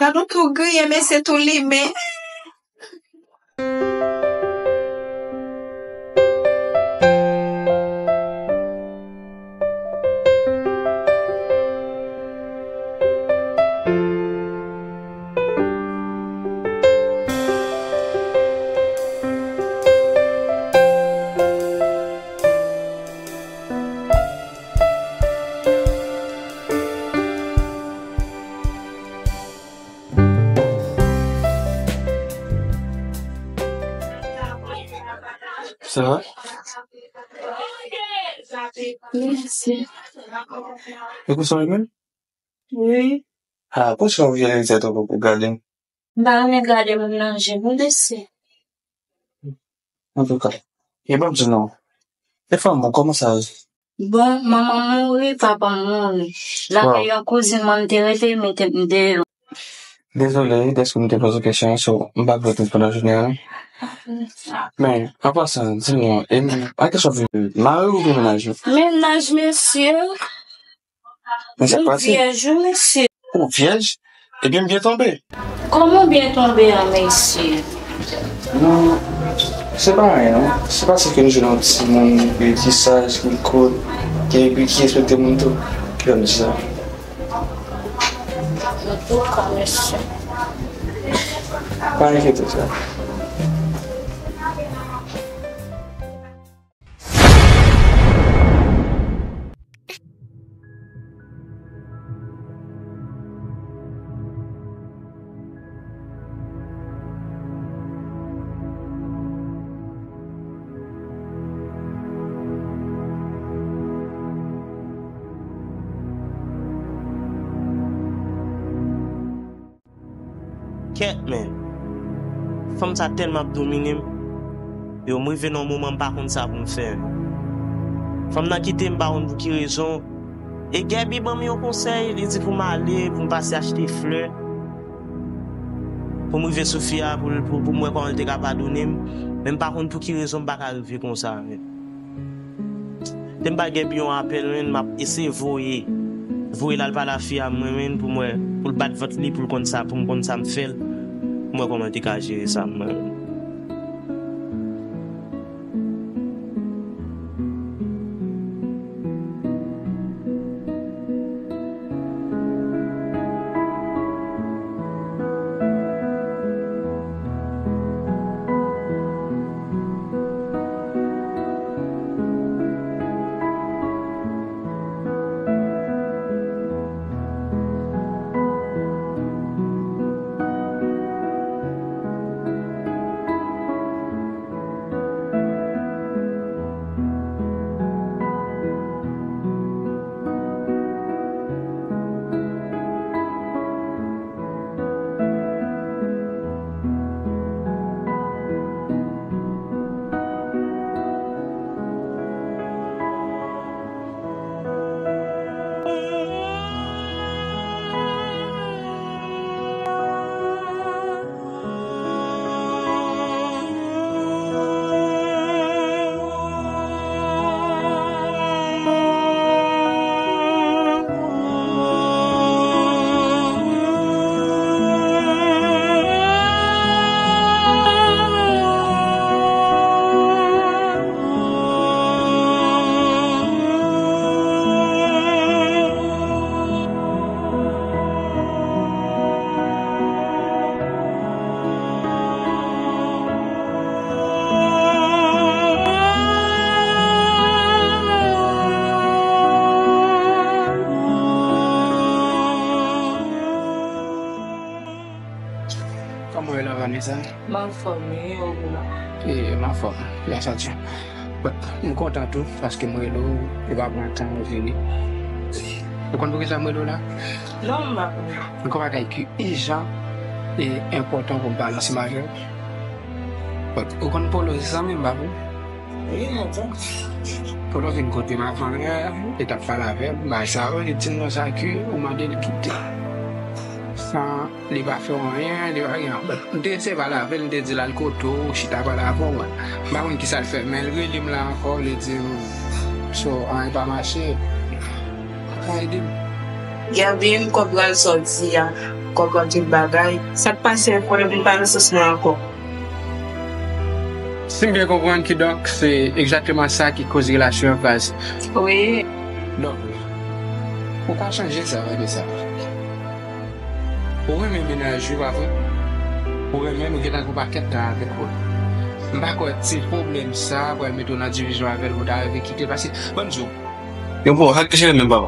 gad yon tou griyen, mesye tou limen. Sa va? Mèsi. E konsa w menm? Wi. Ah, poukisa w vye leve tèt ou pou gade m? M pa renmen gade moun nan je m, mèsi. Antouka, e ban m di non. E fanm ou, kòman sa ye? Bon, manman m mouri, papa m mouri. Lakay yon kouzin mwen m te rete, yo mete m deyò. Dezole dèske m te poze w kesyon an, so m pa vle w pandan jounen an. Men, an pasan, di m non, e m, a kesyon vin mari w oubyen mennaj ou? Mennaj, mesye. Men sa k pase? Vyèj, wi, mesye. Ou vyèj? Ebyen, m byen tonbe. Kòman byen tonbe an, mesye? Non, se pa anyen, non. Se paske m jwenn yon timoun ki saj, ki kout, ki, epi ki respekte moun tou. Ki fè m di sa. Antouka, mesye. Pa enkyete w, sa. Kèt, men. Fanm sa tèlman ap domine m. Yo, m rive nan yon moman m pa konn sa pou m fè. Fanm nan kite m, m pa konn pou ki rezon. E Gaby ban m yon konsèy, li di pou m ale, pou m pase achte flè. Pou m rive sou fi a, pou, pou, pou m wè kòman l te ka padone m. Men m pa konn pou ki rezon m pa ka rive konsa, men. Te m ba Gaby yon apèl, men m ap eseye voye. Voye l al pale a fi a mwen, men pou mwen, pou l bat vant li, pou l konn sa, pou m konn sa m fè l. Pou m wè kòman l te ka jere sa, mwen. Kòman w ye la, Vanessa? M anfòm, e ou menm? E, m anfòm, gras a Dye. Bon, m kontan tou, paske m rele w, ou pa pran tan w vini. Ou konn poukisa m rele w la? Non, m pa konnen. Gen yon bagay ki ijan e enpòtan pou m pale ansanm avè w. Bon, ou konn Polo, se zanmi m, pa vre? Wi, m konn. Polo vin kote m avan yè, li t ap pale avè m, bagay sa yo, li di m konsa ke ou mande l kite. San Li pa fè w anyen, li pa gen anyen. M te eseye pale avè l, m te di l al kote w, chita pale avè w. M pa konn kisa l fè, men l rele m la ankò, li di m, so, anyen pa mache. Anyen di m. Gaby, m konprann sa w di a, konprann tout bagay. Sa k pase, konnen m pa nan sans mwen ankò. Si m byen konprann, kidonk, se egzakteman sa ki koz relasyon an kraze. Wi. Donk, ou ka chanje sa, Vanessa. Ou renmen mennaj ou, pa vre? Ou renmen l, ou gentan gen yon pakèt tan avèk ou. M pa kwè ti pwoblèm sa a pral mete w nan divizyon avè l pou w ta rive kite l, paske, ban m di w. Yo, bon, sa k chire menm, papa?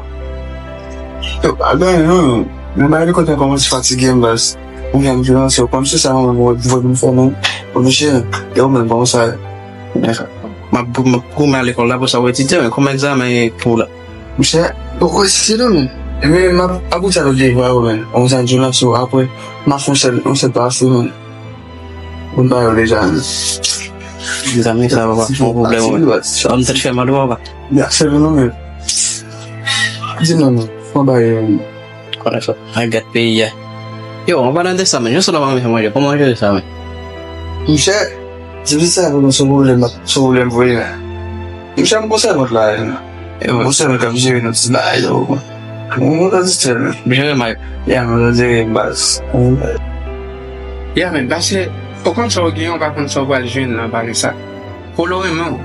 Yo, pa gen anyen, non. Men bagay li kontan kòmanse fatige m, baz. Ou gen vyolans, yo, kòmsi sa, mwen, mwen, mwen, mwen, mwen, mwen, mwen, mwen, mwen, mwen, mwen, mwen, mwen, mwen, mwen, M ap, m ap goumen al lekòl la pou sa w etidye, men kòman egzamen pou la? Monchè, poko etidye non, men. Ebyen, m ap, ap pote sa lòt devwa yo, men. Yon sa di w la sou apre, m ap fè yon sèl, yon sèl pase, men. Ou ba yo deja, men. Mezanmi, sa va pa fè yon pwoblèm, wè. Sa m tèt fè mal, wè, papa. Ya, sèl non, men. Di non, men. Fò ba yo, men. Konnen sa. Ay, gad peyi a. Yo, an palan de sa, men, jan sou la manmi fè manje, kòman manje sa, men? Monchè, se vit sa, se yon pwoblèm, se yon pwoblèm vre, men. Monchè, m gon sèvant la, men. Yo, gon sèvant k ap jere nou ti bagay yo. Mwen, mwen ta di sèl, men. Jere may. Ya, mwen ta jere baz. Ya, men, paske, ou konn sa w genyen, ou pa konn sa w pral jwenn nan, pale sa. Polo renmen w.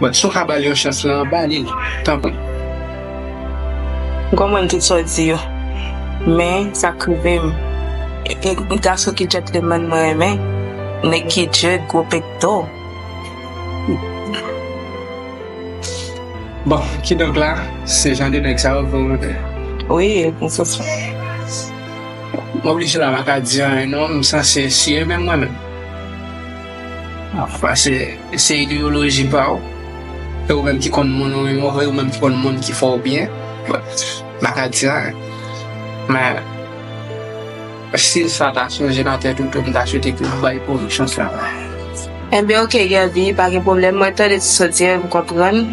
But si w ka ba l yon chans lan, ba li l, tanpri. M konprann tout sa w di yo. Men, sa k rive m, e, e, gason ki djentlemann mwen renmen, nèg ki djent, gwo pekto. Bon, kidonk la, se jan de nèg sa yo pou mwen. Wi, se sa. M oblije la, m pa ka di anyen non, m sanse eseye menm mwen menm. Paske se ideyoloji pa w. E ou menm ki konn moun ou renmen, ou menm ki konn moun ki fè w byen. But, m pa ka di anyen. Men, si sa ta chanje nan tèt ou tou, m ta swete ke ou bay pou ou chans la. Enben, oke, Gaby, pa gen pwoblèm. Mwen tande ti soti, m konprann.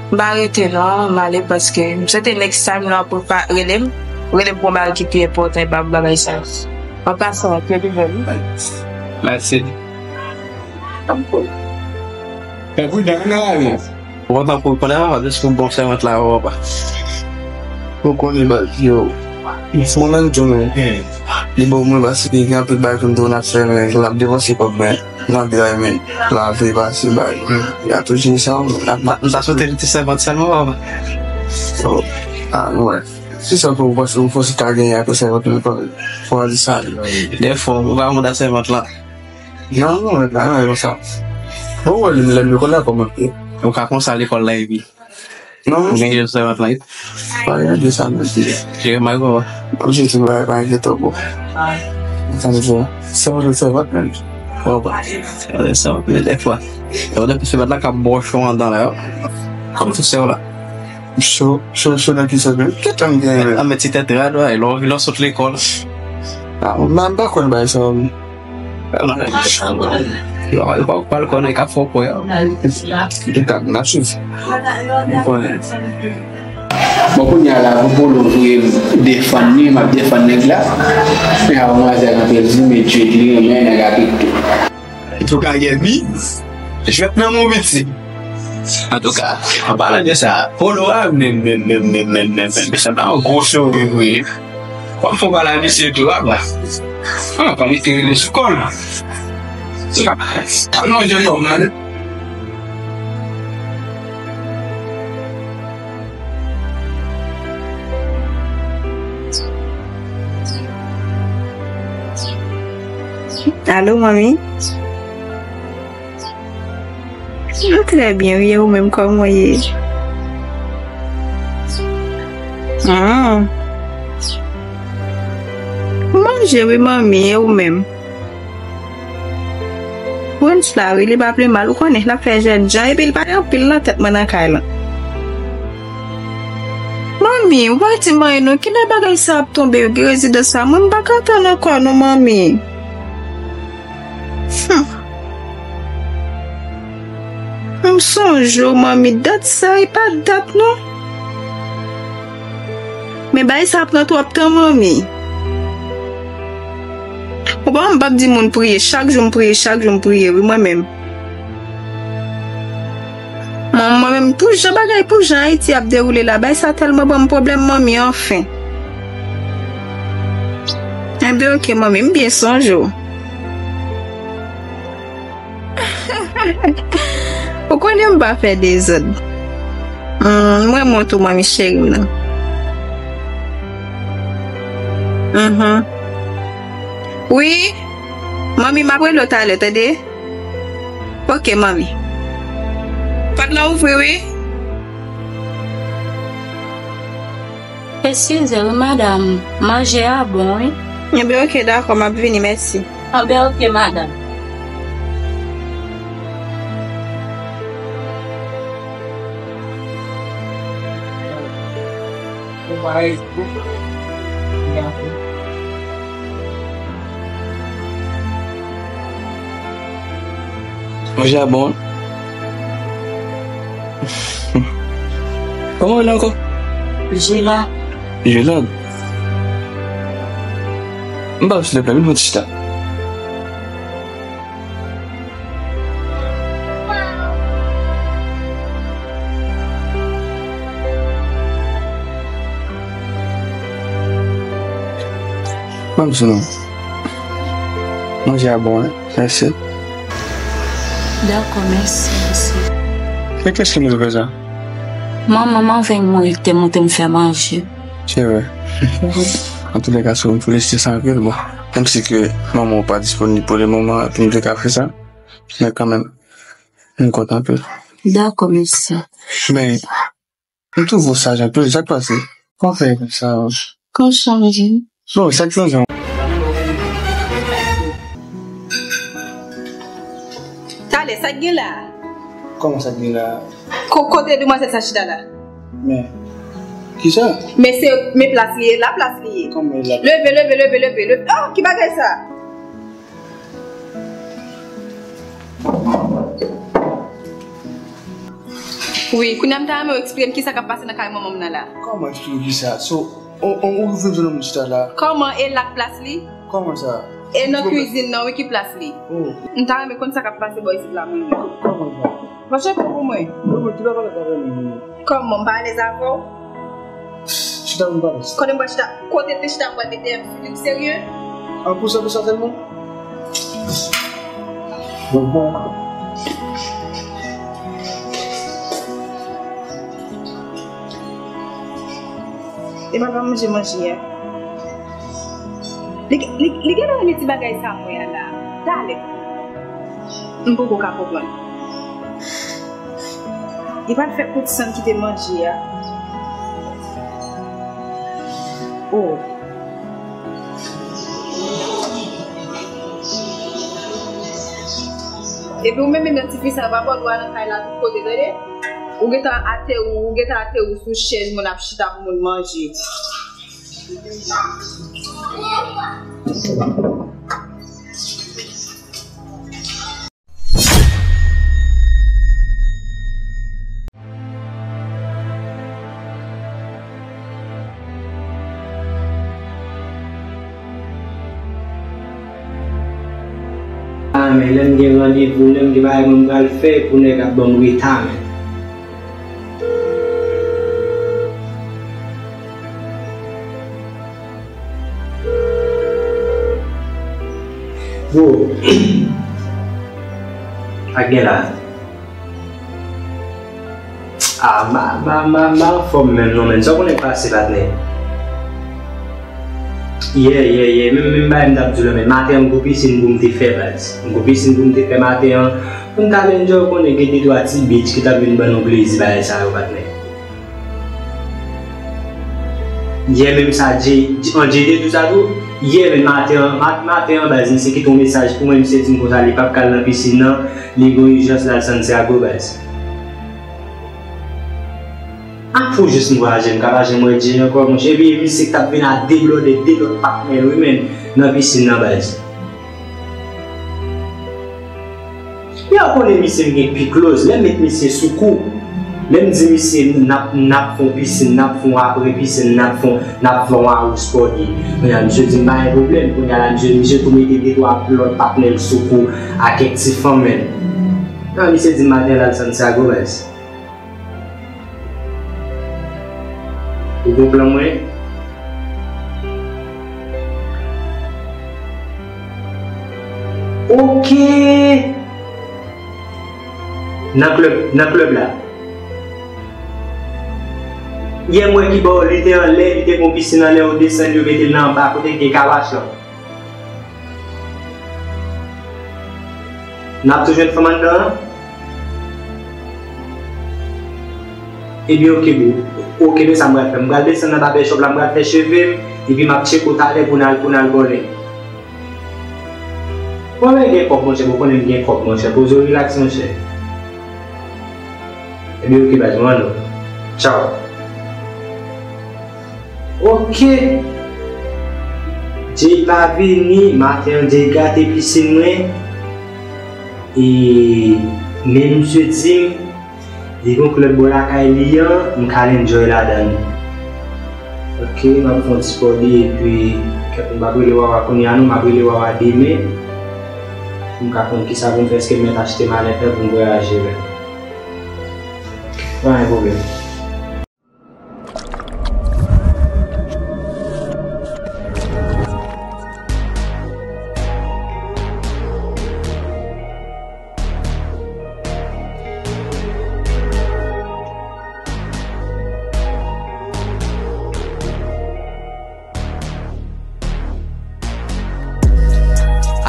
M pa rete non, m ale paske m swete next time lè w ap pa rele m, rele m pou yon bagay ki pi enpòtan, e pa pou bagay sa. An pasan, ke li jwenn. Mèsi. Fè pridan nan lavi. Ou kontan pou konnen a, jis pou bon sèvant la, papa. Ou konnen baz yo. Mwen menm tou men. Li bon mwen paske gen anpil bagay pou m tou n ap fè, men l ap depanse kòb, men nan dray, men lavi pase bay. Y a toujou sa, men n ap. M ta swete li te sèvant sèlman, papa. Oh, ah, wè. Se sa pou ou panse, ou panse ta genyen apre sèvant, men fò, fò di sa. Defwa, ou pa moun a sèvant la. Non, non, non, non, non, sa. Bon, wè, lè, lè lekòl la kòmanse. Ou ka konsa lekòl la, epi. Non. Ou gen jèn sèvant la, epi. Pa gen de sa, men. Jere may kòman? Objektif, pa, pa enkyete w, bro. Sa nou fè. Sèvant, sèvant, men. Bon, bon. Sèvant, sèvant, men, defwa. Sèvant, sèvant la ka bò cho andan la, yo. Kòm tout sèvant la. Cho, cho, cho nan ki sèvant? Ki tan gen, men? A, men ti tèt rad, wè, lò, lò sot lekòl. Ah, m pa konn bay sa, men. Yo, yo pa, pa l konnen, k ap fè w kwè. Yo, n ap swiv. M konnen. Bon, kounye a la, pou Polo vre defann li, m ap defann nèg la. Men a manmwazèl anpil di, men Dye li renmen nèg ak tout. Antouka, Gaby, jwèt nan mon piti. Antouka, an palan de sa, Polo a, men, men, men, men, men, men, men, men, sa pa yon gwo sove vre. W ap fè w pale a misye tou, apa. Ah, pa mete rele sou kò l. Sa, non, jèn nonm nan. Alo, manmi? M trè byen, wi, e ou menm, kòman w ye? Ah. M manje, wi, manmi, e ou menm? Prince la, wi, li pa pi mal, ou konnen, l ap fè jènjan, epi l pa gen anpil nan tèt mwen nan kay lan. Manmi, ou pa di m anyen non, kilè bagay sa ap tonbe, rezidans sa, mwen m pa ka tann ankò non, manmi. Hmm. M sonje w, manmi, dat sa, e pa dat non. Men bagay sa pran twòp tan, manmi. Ou pa wè m p ap di moun priye, chak jou m priye, chak jou m priye, wi, mwen menm. Mwen, mwen menm, pou jan bagay, pou jan Ayiti ap dewoule la, bagay sa tèlman ban m pwoblèm, manmi, anfen. Enben, oke, manmi, m byen sonje w. Ou konnen m pa fè dezòd. Hmm, mwen montre w manmi cheri m nan. Mhm. Wi. Manmi, m ap rele w talè, tande? Oke, manmi. Pòt la ouvri, wi. Eskize wi, madanm. Manje a bon, wi. Enben, oke, dakò, m ap vini, mèsi. Enben, oke, madanm. Manje a bon. Kòman w rele ankò? Jela. Jela. M pa silvouplè, vin fè yon ti chita. Ban m sou non. Manje a bon, wi. Mèsi. Dakò, mèsi, mèsi. E kiyès ki mete w fè sa? Manman m anvi mouri ki te montre m fè manje. Se vre. Antoulèka, sou m felisite sa anpil. Bon, menm si ke manman w pa disponib pou le moman, pou m te ka fè sa, men kanmenm, m kontan anpil. Dakò, mèsi. Men, m twouve w saj anpil, sa k pase? Kòman w fè konsa? Kòm chanje. Non, sa k chanje. Talè, sa k gen la? Kòman sa k gen la? Ko-, kote demwazèl sa chita la? Men, kisa? Men se, men plas li ye, la plas li ye. Kòman e la? Leve, leve, leve, leve, leve. Oh, ki bagay sa? Wi, kounye a m ta renmen w eksplike m kisa k ap pase nan kay manman m nan la. Kòman eksplike w kisa? So, on, on, ou vin jwenn yon moun chita la? Kòman e la k plas li? Kòman sa? E nan kwizin nan, wi, ki plas li. Oh. M ta renmen konn sa k ap pase bò isit la, mwen menm. Kòman sa? Fòse pou mwen. Mwen, mwen, ki pa pale avè mwen. Kòman, m pa alèz avè w? Chita, m pa alèz. Kote m pral chita? Kote te chita, m pral mete m sou li, w serye? An pou sa, pou sa sèlman? Bon, bon. E papa manje manje a. Li, li, li genlè renmen ti bagay sa mwen an la. Talè. M poko ka konprann. Li pral fè kout san kite manje a. Oh. Epi ou menm menm nan ti fi sa, yo pa ba w dwa nan kay la tout kote, tande? Ou gentan ateri, ou gentan ateri sou chèz moun ap chita pou moun manje. Ah, men lè m gen randevou, lè m gen bagay mwen m pral fè pou nèg ap ban m reta, men. Bro, sa k gen la? Ah, m pa, m pa, m pa, m pa anfòm menm non, menn. Sa w konnen k pase, patnè? Yè, yè, yè, menm, menm bagay m t ap di w la, men maten an, m gon pisin pou m te fè, baz. M gon pisin pou m te fè maten an. Pou m ta vin di w, konnen gen de twa ti bitch ki t ap vin ban nou plezi, bagay sa yo, patnè. Yè menm sa, J-, J-, an, J D tou sa tou. Yè menm maten an, mat-, maten an, baz, misye kite yon mesaj pou mwen, misye di m konsa li p ap ka al nan pisin nan, li gon ijans l al Santiago, baz. A pou jis m wè a je m, m ka pa janm wè J ankò, monchè. Epi misye k t ap vin a deblòde de lòt patnè l, wi, menn, nan pisin nan, baz. Yo konnen misye m gen pi close, lè m met misye sou kou. Lè m di misye n ap, n ap fè yon pisin, n ap fè yon apre pisin, n ap fè yon, n ap fè yon house party. Kounye a misye di m pa gen pwoblèm. Kounye a la misye, misye tou mete de twa lòt patnè l sou kou a kèk ti fanm, menn. Nan, misye di m maten l al Santiago, baz. Ou konprann mwen? Oke. Nan klèb, nan klèb la. Yè m wè ki bò li te anlè, li te gon pisin anlè, ou desann, yo mete l nan anba kote ki gen kawach lan. N ap tou jwenn fanm anndan an? Ebyen, oke, bro. Oke, men sa m pral fè. M pral desann nan barbè shop la, m pral fè cheve m, epi m ap tcheke w talè pou n al, pou n al bòlè. Mwen menm gen kòb, monchè, ou konnen m gen kòb, monchè. Poze w, relax, monchè. Ebyen, oke, baz, mwen ann. Tchaw. Ok. Jay pa vini, maten an Jay gate pisin mwen. E men misye di m, li gen yon klèb bò lakay li an, m ka al enjoy ladan l. Ok, m ap fè yon ti pòli epi kèt, m p ap rele Wawa kounye a non, m ap rele Wawa demen. Pou m ka konn kisa pou m fè, èske m mèt achte malèt la pou m vwayaje la. Pa gen pwoblèm.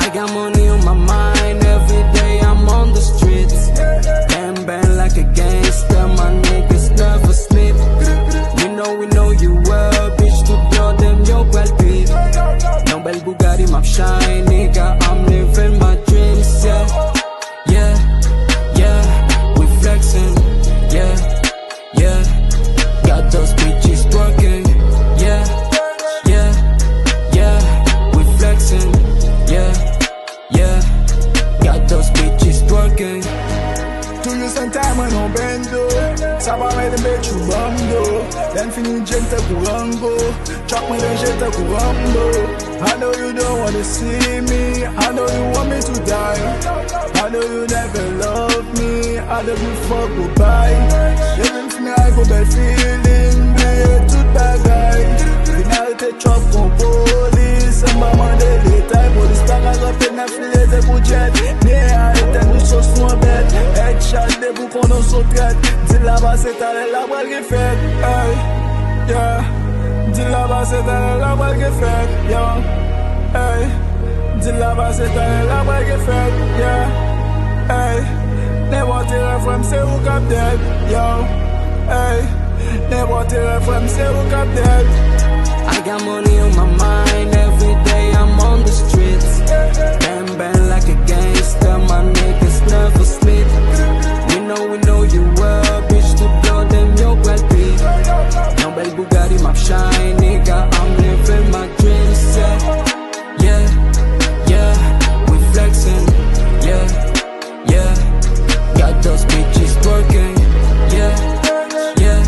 I got money on my mind, every day I'm on the streets. Bang, bang like a gangster, my niggas never sleep. We know, we know you well, bitch, tout blo dem yo pral pit. Yon bèl Bugatti, m ap shine, nigga, I'm living my dreams, yeah. Yeah, yeah, we flexing, yeah. Yeah, got those bitches twerking. Yeah, yeah, yeah, we flexing. Yeah, yeah, got those bitches twerking. Toujou san tay mwen nan bendo. Sa pa mete m bet ou bando. Lè m fini djem tankou Rango. Chòk mwen ranje tankou Rambo. I know you don't wanna see me. I know you want me to die. I know you never love me. I don't give a fuck, goodbye. Depi m fini ak yon bèl feeling, bliye tout bagay. Vin arete chòp kon polis, san m pa mande detay. Polis pa ka kanpe nan file de pou djèt. Ni a etèn ou sos nou an bèt. Headshot depi w konnen w son trèt. Di l la pase talè la pral gen fèt. Ey, yeah. Di l la pase talè la pral gen fèt, yo. Ey. Di l la pase talè la pral gen fèt, yeah. Ey. Nenpòt erè frè m se ou k ap dead, yo. Ey. Nenpòt erè frè m se ou k ap dead. I got money on my mind, every day I'm on the streets. Bang, bang like a gangster, my niggas never sleep. We know, we know you well, bitch, tout blo dem yo pral pit. Yon bèl Bugatti, m ap shine, nigga, I'm living my dreams, yeah. Yeah, yeah, we flexing, yeah, yeah. Got those bitches twerking, yeah, yeah,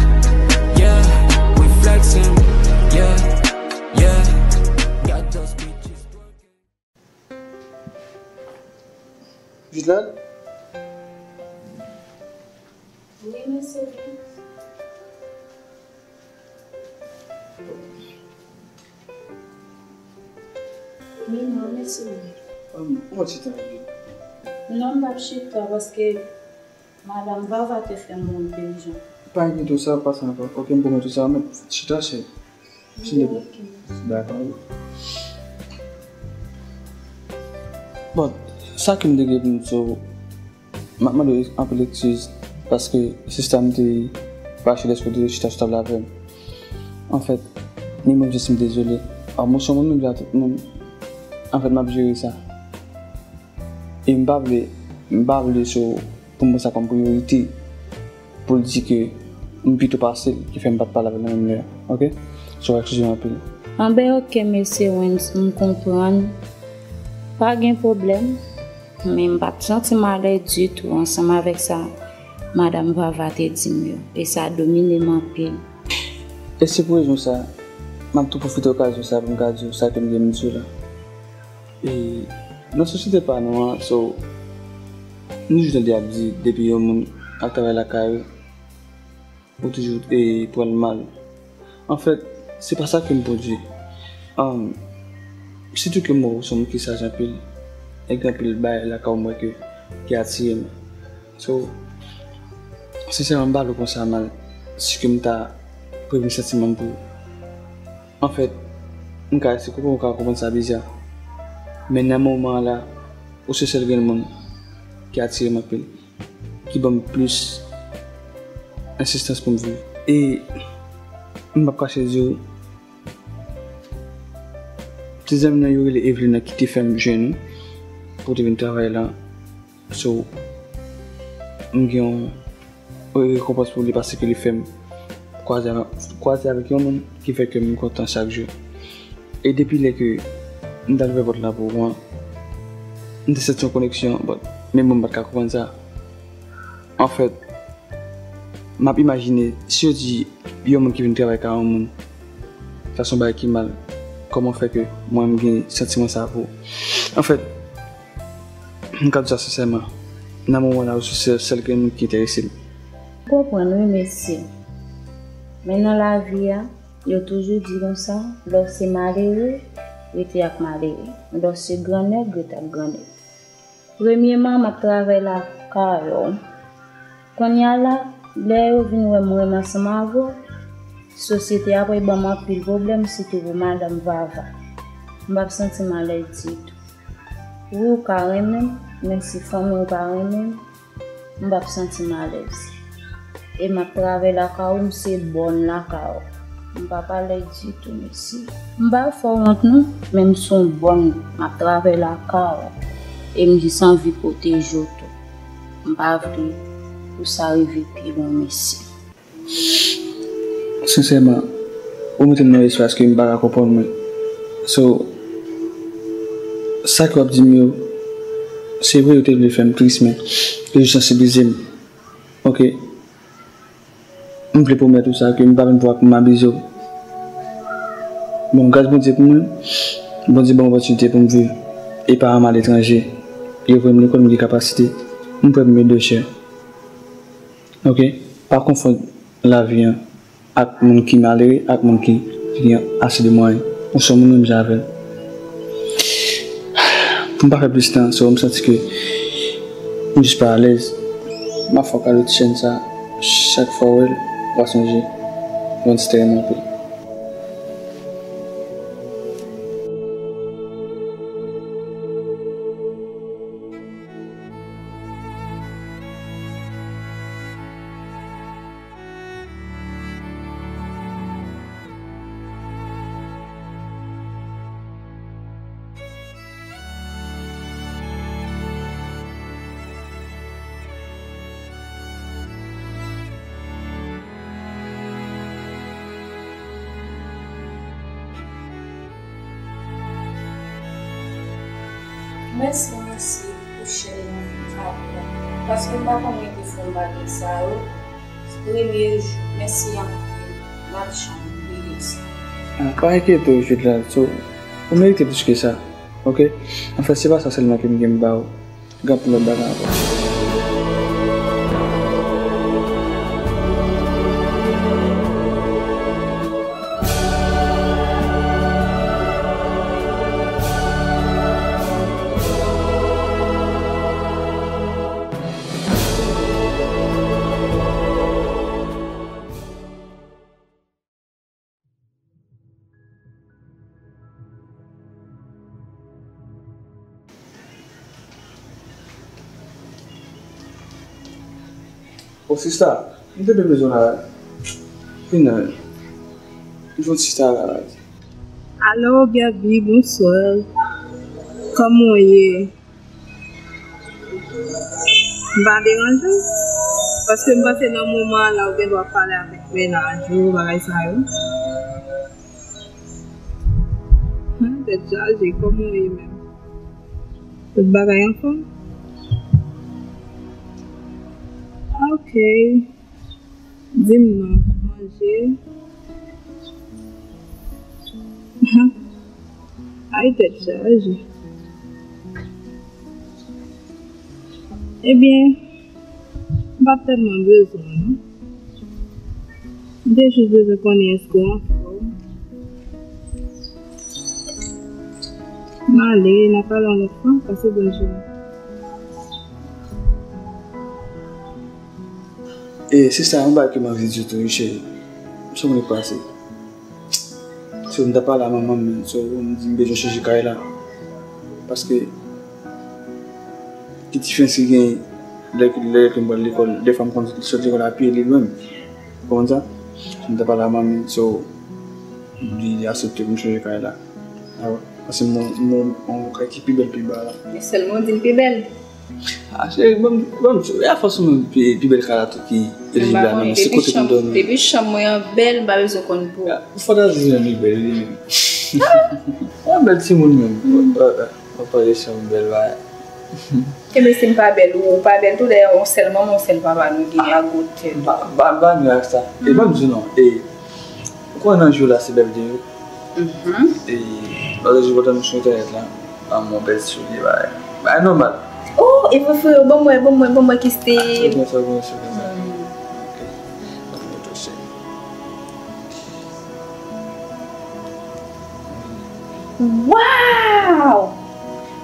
yeah, we flexing, yeah, yeah. Got those bitches twerking. Jis la? Wi, mesye. Wi, non, mesye. Kòman w chita la? Non, m p ap chita paske madanm Vava te fè m wont de jan. Pa enkyete w, sa ap pase ankò. Ok, m pwomèt ou sa, men chita, cheri. Dakò. Bon, sa ke m te gen pou m di w, m ap mande w anpil eskiz, paske sista m te fache lèske w te chita sou tab la avè m. Anfèt, ni mwen menm jes m dezole. A, mwen se yon moun menm jan tout moun. Anfèt, m ap jere sa. E m pa vle, m pa vle se pou m pran sa kòm priyorite, pou l di ke m pito pase l, ki fè m pa t pale avè l nan menm lè a, ok? So, eskize m anpil. Anben, ok, mesye Wens, m konprann. Pa gen pwoblèm, men m pa t santi m alèz ditou ansanm avèk sa madanm Vava te di m yo, e sa domine m anpil. E se pou rezon sa, m ap tou pwofite okazyon sa pou m ka di w sa ke m gen pou m di w la. E nan sosyete pa nou an, so, nou toujou tande y ap di, depi yon moun ap travay lakay ou, ou toujou, e, pran l mal. Anfèt, se pa sa ke m pwodui. Ahn, sitou ke m wè w se yon moun ki saj anpil, e gen anpil bagay lakay ou m wè ke, ki atire m. So, sensèman, m pa vle w pran sa mal, si ke m ta prevni santiman m pou ou. Anfèt, m ka eseye konprann ou ka konprann sa biza. Men nan moman an la, ou se sèl grenn moun ki atire m anpil, ki ban m plis ensistans pou m viv. E m p ap kache di w, ti zanmi nan yo rele Evelyn nan ki te fè m jwenn ou pou w te vin travay la. So, m gen yon rekonpans pou li paske li fè m kwaze avè-, kwaze avèk yon moun ki fè kè m kontan chak jou. E depi lè ke m t al ouvè pòt la pou ou an, m te santi yon koneksyon, but menm mwen m pa t ka konprann sa. Anfèt, m ap imajine, si yo di yon moun ki vin travay kay yon moun, sa se yon bagay ki mal, kòman fè ke mwen m gen santiman sa pou ou? Anfèt, m ka di sa sensèman, nan moman la, ou se sèl, sèl grenn moun ki enterese m. M konprann wi, mesye. Men nan lavi a, yo toujou di konsa, lè w se malere, rete ak malere. Lè w se gran nèg, rete ak gran nèg. Premyeman, m ap travay lakay ou. Kounye a la, lè yo vin wè m renmen ansanm avè w, sosyete a pral ban m anpil pwoblèm, sitou pou madanm Vava. M p ap santi m alèz ditou. Wi, ou ka renmen m, men si fanmi w pa renmen m, m p ap santi m alèz. E m ap travay lakay ou, m se bòn lakay ou. M p ap alèz ditou, mesye. M pa fè w wont non, men m se yon bòn, m ap travay lakay ou. E m jis anvi pwoteje w tou. M pa vle pou sa rive pi lwen, mesye. Sensèman, ou mete m nan yon espas ke m pa ka konprann mwen. So, sa ke w ap di m yo, se vre yo te vle fè m tris, men yo jis sansibilize m. Oke? M vle pwomèt ou sa, ke m pa vin pou ak m abize w. Bon, gras Bondye pou mwen, Bondye ban m opòtinite pou m viv. E paran m aletranje. Yo voye m lekòl, m gen kapasite. M prè pou m ede w, chè. Oke? Pa konfonn lavi an ak moun ki malere, ak moun ki, ki gen ase de mwayen. Ou se yon moun menm jan avè l. Pou m pa fè plis tan, so, m santi ke m jis pa alèz. M ap fè w kado ti chèn sa. Chak fwa w wè l, w a sonje. Yon ti tè renmen anpil. Mèsi, mèsi pou chèn nan, paske m pa konn mete fòm bagay sa yo. Premye jou, mèsi anpil, m ap janm bliye sa. Ah, pa enkyete w, Jude la, so, ou merite plis ke sa, oke? Anfen, se pa sa sèlman ke m gen pou ba ou. Gen anpil lòt bagay ankò. O sista, m te byen bezwen w la. Vin la. M jwenn sista la. Alo, Gaby, bonswa. Kòman w ye? M pa deranje w? Paske m panse nan moman an la, ou gen dwa pale avèk mennaj ou, bagay sa yo. Hum, tèt chaje, kòman w ye menm? Tout bagay anfòm? Ok. Di m non, manje. Ay, tèt chaje. Ebyen, m pa t tèlman bezwen w non. M te jis bezwen konnen èske w anfòm. M ale, n a pale yon lòt fwa, pase bòn jounen. E, sista, yon bagay ke m anvi di w tou, wi, cheri. M sonje pase. So, m t ap pale a manman m, men, so, m di m bezwen chanje kay la. Paske, ki diferans ki gen lè, lè ke m pral lekòl, dèfwa m konn sot lekòl a pye, li lwen m. Ou konprann sa? M t ap pale a manman m, so, li, li aksepte pou m chanje kay la. Awa, paske m, m, m, yon kay ki pi bèl, pi ba la. Men sèlman w di l pi bèl. Ah, cheri, bon, bon, e afòs ou menm pi, pi bèl kay la tou ki elijib la, non, se kote pou m dòmi. Depi chanm mwen an bèl, m pa bezwen konn pou. Ah, ou fantazi menm li bèl, li menm. Ah, bèl timoun menm. Mwen pale chanm bèl bagay. Kenbe si m pa bèl, ou, ou pa bèl tou, dayè, yon sèl manman, yon sèl papa nou gen a gwo tèt. Ba, ba, ba nou ak sa. E ban m di w non, e, ou konnen nan jou la se bèl de yo. Mhm. E, lòt jou potan nou sou entènèt la, an mon bèl soulye, bagay. Bagay nòmal. Oh, e vre, frè, ban mwen, ban mwen, ban mwen ki se. Ah, se byen sa, byen sa, byen sa. Hmm. Ok. Ban m retouche. Wow!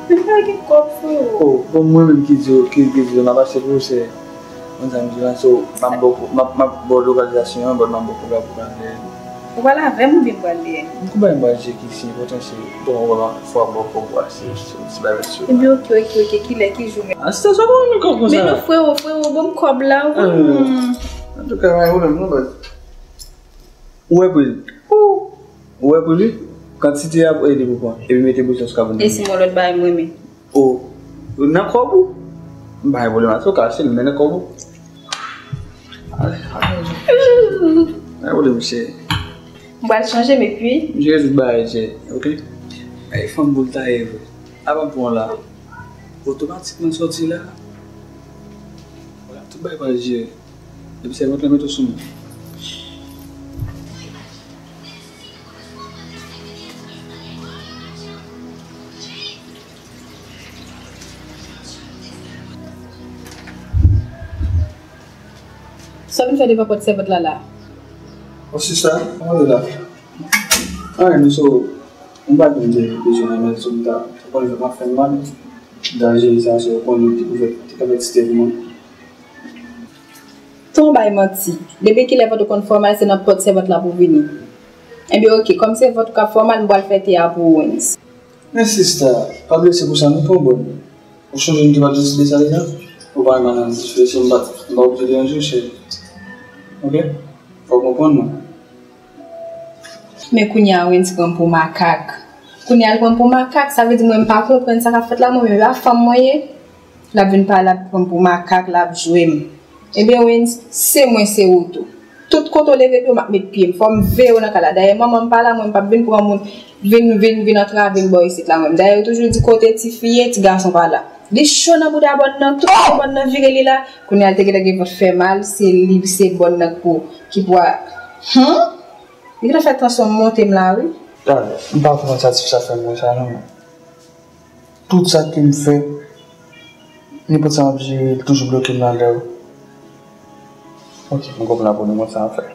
Men pa gen kòb, frè. Oh, bon, mwen menm ki di w, ki, ki di w, m ap achte pou ou, se, mwen sa m di w la, so, m ap ba w, m ap, m ap ba w lokalizasyon an, but m ap ba w kòb la pou w pral dèyè l. Ou pral avè m oubyen m pral dèyè l? M kou bay m pral tcheke ki si enpòtan, se, bon, ou wè, fò w ba w kòb ou a, se, se, se bagay sou. Ebyen, ok, ok, ok, kilè, ki jou menm? A, se sa, sa pa yon kòb konsa. Men non, frè, frè, ban m kòb la, wi. Ah, antouka, pa gen pwoblèm, non, baz. Ou wè pou li. Ou wè pou li. Kantite a pou ede pou pran. Epi mete bouchon sou kabon. E si m wè lòt bagay m renmen? O, nan kòb ou? M pa gen pwoblèm ak sa, ou ka achte l, men nan kòb ou. Ale, ale. Pa gen pwoblèm, cheri. M pral chanje m epi. M jere tout bagay, cheri, ok? Ay, fanm pou l ta ye vre. Avan pran la. Otomatikman sòti la. Vwala, tout bagay pral jere. Depi sèvant lan mete w sou mwen. Sa w vin fè devan pòt sèvant la la? O sista, kòman w ye la? Anyen, nou so, m pa konn de bezwen nan men sou m ta, ou konn jan m ap fè m mal. M ta jere sa, so, ou konn li te pou fè, te ka fè ti te pou mwen. Ton bay manti. Depi kilè vant ou konn fè w mal, se nan pòt sèvant la pou vini. Ebyen, ok, kòm se vant ou k ap fè w mal, m pral fè te a pou ou, Wens. Men sista, pa blese pou sa, nou pran bòn. Ou chonje m te pa deside sa deja? Ou pa renmen nan dife, si m pa, m pa oblije deranje w, cheri. Ok? Fò w konprann mwen. Men kounye a, Wens pran m pou makak. Kounye a, l pran m pou makak, sa vle di mwen, m pa konprann sa k ap fèt la, mwen menm, e pa fanm mwen ye? L ap vin pale, l ap pran m pou makak, l ap jwe m. Ebyen, Wens, se mwen, se ou tou. Tout kote w leve pye w, m ap met pye m. Fò m veye w nan kay la. Dayè, manman m pa la, mwen, m p ap vin pran moun, vin, vin, vin antrave m bò isit la, mwen. Dayè, yo toujou di kote tifi ye, ti gason pa la. Li cho nan bouda bòn nan, tout bòn nan vire li la. Kounye a, l te gentan gen vant fè mal, se li, se bòn nan k pou, ki pou a, hmm? Li gentan fè tansyon m monte m la, wi. Gade, m pa konprann sa tifi sa fè m konsa, non. Tout sa ke m fè, nenpòt sa m ap jere, li toujou bloke m nan lè yo. Ok, m konprann la pou nou konn sa m ap fè.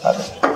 Talè.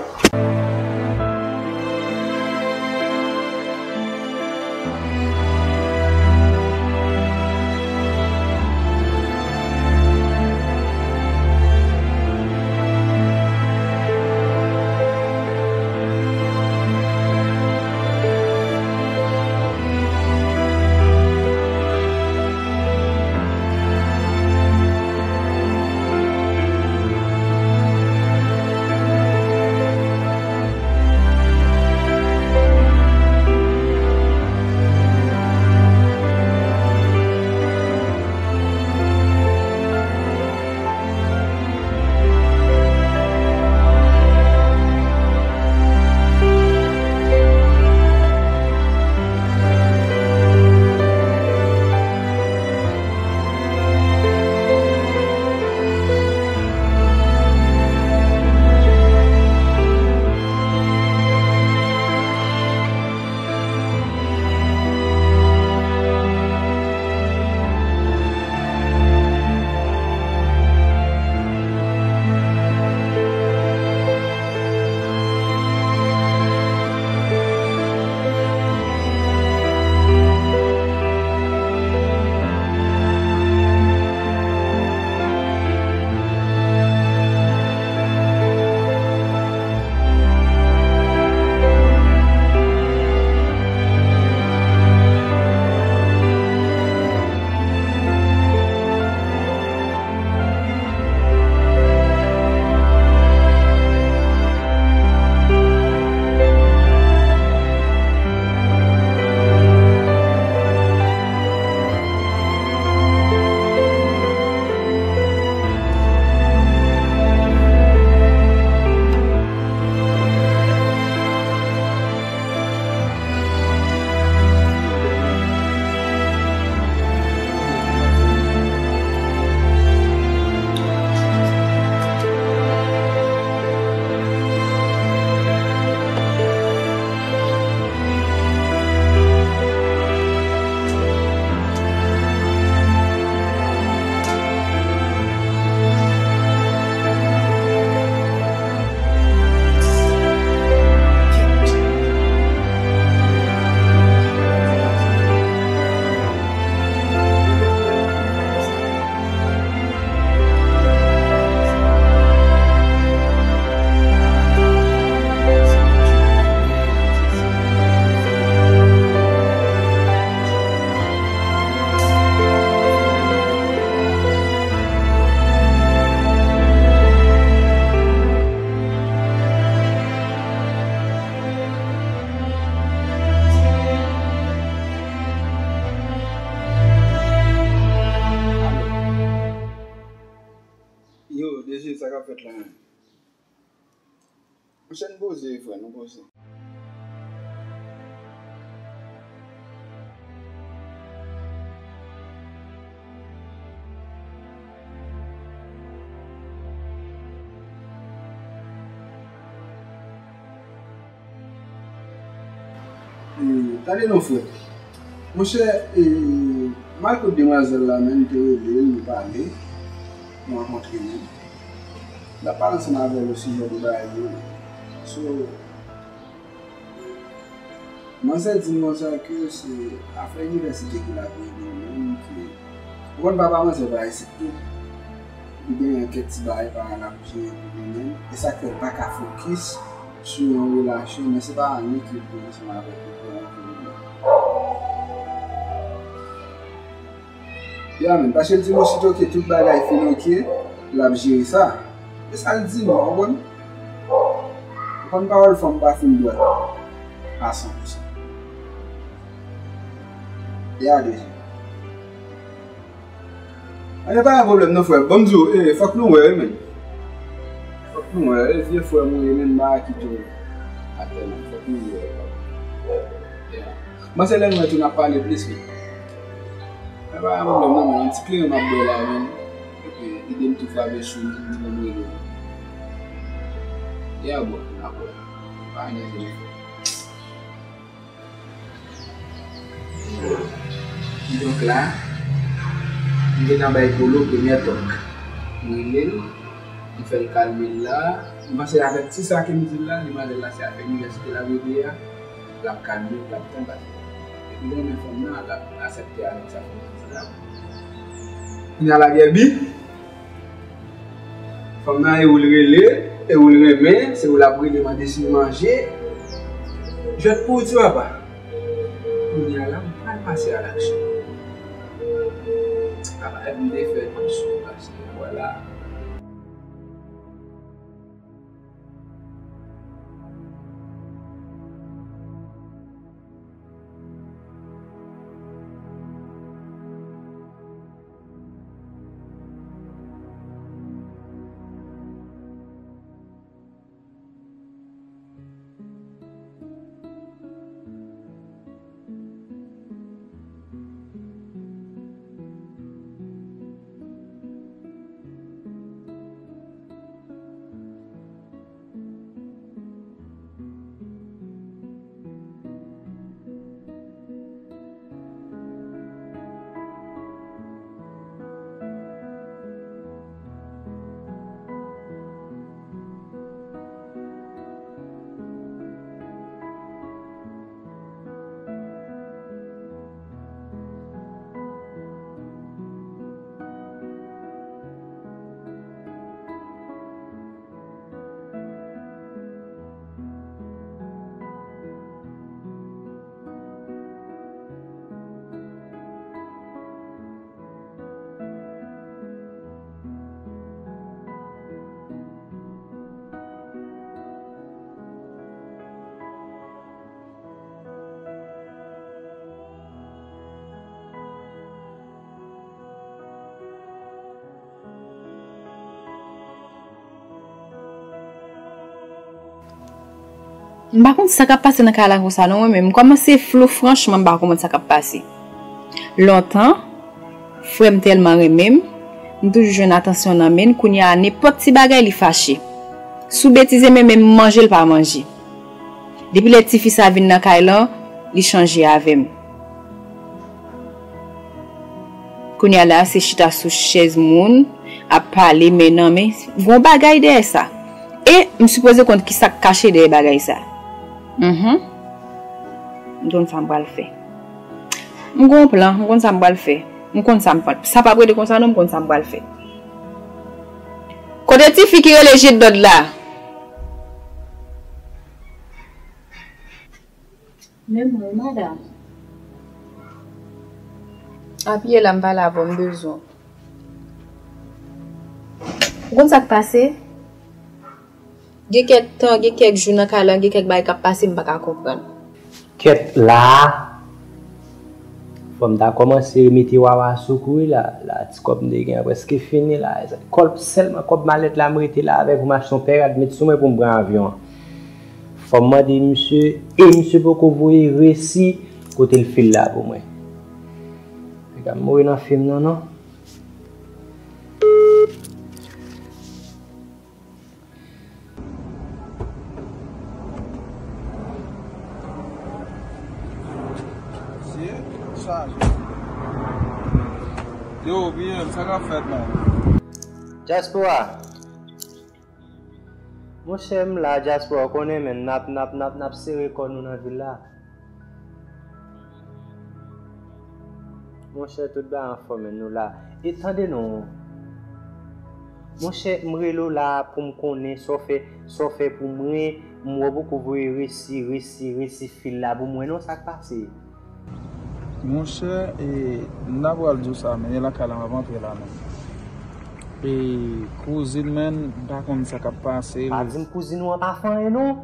Sa k ap fèt la menm? Monchè, n poze wi, frè, nou poze. E, tande non, frè. Monchè, e, m al kot demwazèl la, menm, m te rele l, nou pale, nou rankontre menm. L ap pale ansanm avè l osijè de bagay yo. So, manzè di m konsa ke se afè inivèsite ki l ap regle menm, ke ou konn papa manzè pa isit tou. Li genyen kèk ti bagay pa l ap jere pou li menm. E sa k fè l pa ka fokis sou yon relasyon, men se pa anyen ke l gen ansanm avèk yon gran anviwònman. Ya, men, paske l di m osito ke tout bagay fin oke, l ap jere sa. E sa l di m, ou konprann? Ou konn pawòl fanm pa fin dwat a san pou san. Ya, deja. Ann, pa gen pwoblèm non, frè. Ban m di w, e, fòk nou wè, wi, men. Fòk nou wè, e, vye frè m ou ye, men m pa kite w atè non, fòk nou wè. Ya. Mwen se lè nou wè tou n ap pale plis, men. Ann, pa gen pwoblèm non, men, yon ti kleren m ap bwè la, men. Epi, ide m tou frape sou li, m di ban m rele w. Ya, bro, n ap wè. Pa gen anyen, frè. Donk la, m gentan bay Polo premyè tòk. M rele l, m fè l kalme l la. M panse avèk ti sa ke m di l la, demwazèl la se afè inivèsite l ap regle a, l ap kalme, l ap tann, paske depi l renmen fanm nan, l ap aksepte avèk sa fanm nan di la. Kounye a la, Gèbi, fanm nan, e ou l rele, e ou l renmen, se ou l ap rele mande si l manje. Jwèt pou ou ti papa. Kounye a la, m pral pase a laksyon. Apa m te fè tout sou pase, vwala. M pa konn sa k ap pase nan kay la konsa non, mwen menm. M kòmanse flou, franchman, m pa konprann sa k ap pase. Lontan, frè m tèlman renmen m, m toujou jwenn atansyon nan men l, kounye a, nenpòt ti bagay, li fache. Sou betize menm, menm manje, l pa manje. Depi lè tifi sa vin nan kay lan, li chanje avè m. Kounye a la, se chita sou chèz moun, ap pale, men nan men, gon bagay dèyè sa. E m sipoze konn ki sa k kache dèyè bagay sa. Mhm. M konn sa m pral fè. M gon plan, m konn sa m pral fè. M konn sa m pral, sa p ap rete konsa non, m konn sa m pral fè. Kote tifi ki rele Jedòd la? Men mwen, madanm. Apiye la, m pale avè w, m bezwen w. Ou konn sa k pase? Gen kèk tan, gen kèk jou nan kay lan, gen kèk bagay k ap pase, m pa ka konprann. Kèt la. Bon, m ta kòmanse remete wawa sou kou wi la, la ti kòb m te gen an prèske fini la. Kòb, sèlman kòb malèt la m rete la avè l pou m achte yon pè rad met sou mwen pou m pran avyon an. Fò m mande misye, e misye poko voye resi kote l fil la pou mwen. Piga m mouri nan fim nan non. Yo, P M, sa k ap fèt, man? Dyaspora. Monchè, m la, dyaspora, w konnen, men n ap, n ap, n ap, n ap sere kò nou nan vil la. Monchè, tout bagay anfòm, men nou la. E tande non. Monchè, m rele w la pou m konnen sa w fè, sa w fè pou mwen, m wè w poko voye resi, resi, resi fil la pou mwen non, sa k pase? Monchè, e, m ta pral di w sa, men e lakay la m ap antre la, men. E, kouzin, men, m pa konn sa k ap pase. Pa di m kouzin ou an pa fè anyen non.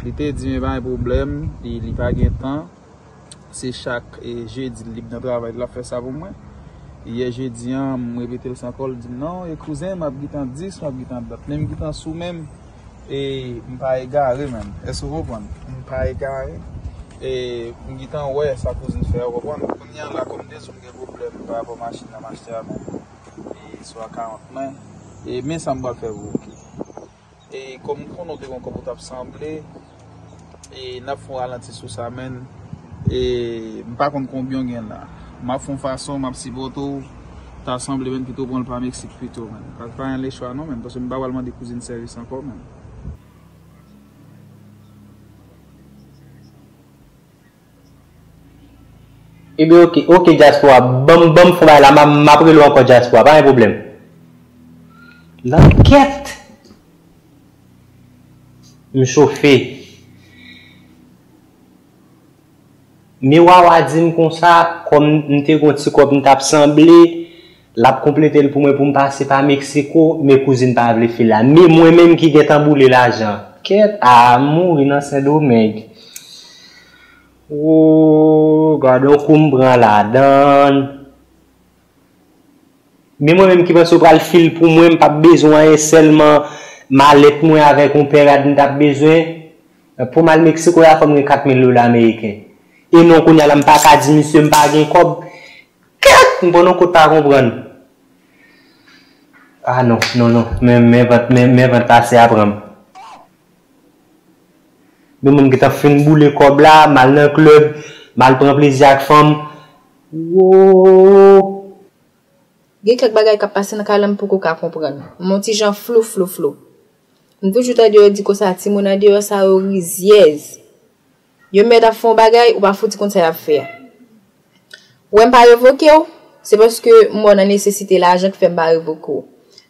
Li te di, men pa gen pwoblèm, li, li pa gen tan. Se chak, e, jedi l lib nan travay, l ap fè sa pou mwen. Yè jedi an, m repete l san kò, l di m, "Non, e kouzen, m ap gentan dis, m ap gentan dat." Men m gentan sou men m, e m pa egare, menm. Èske w konprann? M pa egare. E m gentan wè sa kouzin fè a, w konprann? Kounye a la, kòm de sou m gen pwoblèm pa rapò machin nan m achte a, menm. E swa karant mwen. E men sa m pral fè pou ou, oke? E kòm m konnen w te gen yon kòb ou t ap sanble, e n ap fè yon ralanti sou sa, men, e m pa konn konbyen w gen la. M ap fè yon fason, m ap sipòte w, ta sanble, men pito w pran l pa Meksik pito, men. Pa, pa gen lechwa non, men, paske m pa pral mande kouzin sèvis ankò, men. Ebyen, oke, oke, dyaspora, ban m, ban m fon bagay la, m ap, m ap rele w ankò, dyaspora, pa gen pwoblèm. Nan kèt! M chofe. Men Wawa di m konsa, kòm m te gen yon ti kòb m t ap sanble, l ap konplete l pou mwen pou m pase pa Meksiko, men kouzin pa vle fil la. Men mwen menm ki gentan boule lajan. Kèt, a mouri nan Sendomeng. Woo, gad yon kou m pran ladan l. Men mwen menm ki panse yo pral fil pou mwen, m p ap bezwen anyen, sèlman malèt mwen avèk yon pè rad m t ap bezwen. Pou m al Meksiko la, fò m gen kat mil dola ameriken. E non, kounye a la, m pa ka di misye m pa gen kòb. Kèt! M pran yon kout pa konprann. A non, non, non. Men, men vant, men, men vant pase a pran m. Men mwen m gentan fin boule kòb la, m al nan klèb, m al pran plezi ak fanm. Woo! Gen kèk bagay k ap pase nan kay la m poko ka konprann. M on ti jan flou, flou, flou. M toujou tande yo di konsa, timoun andeyò sa yo rizyèz. Yo mèt ap fè yon bagay, ou pa fouti konn sa y ap fè a. Ou wè m pa revoke w, se paske m wè w nan nesesite lajan k fè m pa revoke w.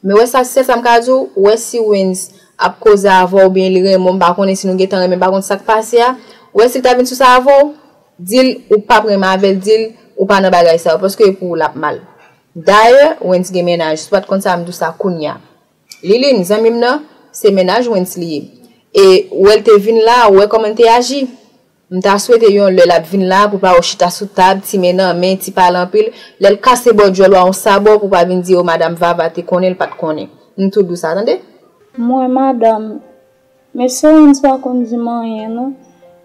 Men wè sa, sèl sa m ka di w, ou wè si Wens ap koze avè w oubyen li renmen w, m pa konnen si nou gentan renmen, m pa konn sa k pase a. Ou wè si l ta vin sou sa avè w, di l ou p ap renmen avè l, di l ou pa nan bagay sa yo, paske e pou ou l ap mal. Dayè, Wens gen mennaj, si w pa t konn sa, m di w sa kounye a. Liline, zanmi m nan, se mennaj Wens li ye. E ou wè l te vin la, ou wè kòman l te aji. M ta swete yon lè l ap vin la pou pa wè w chita sou tab, ti men nan men, ti pale anpil, lè l kase bò djòl ou a yon sabò pou pa vin di, "O, madanm Vava te konnen, l pa t konnen." M tou di w sa, tande? Mwen, madanm, mesye Wens pa konn di m anyen, non.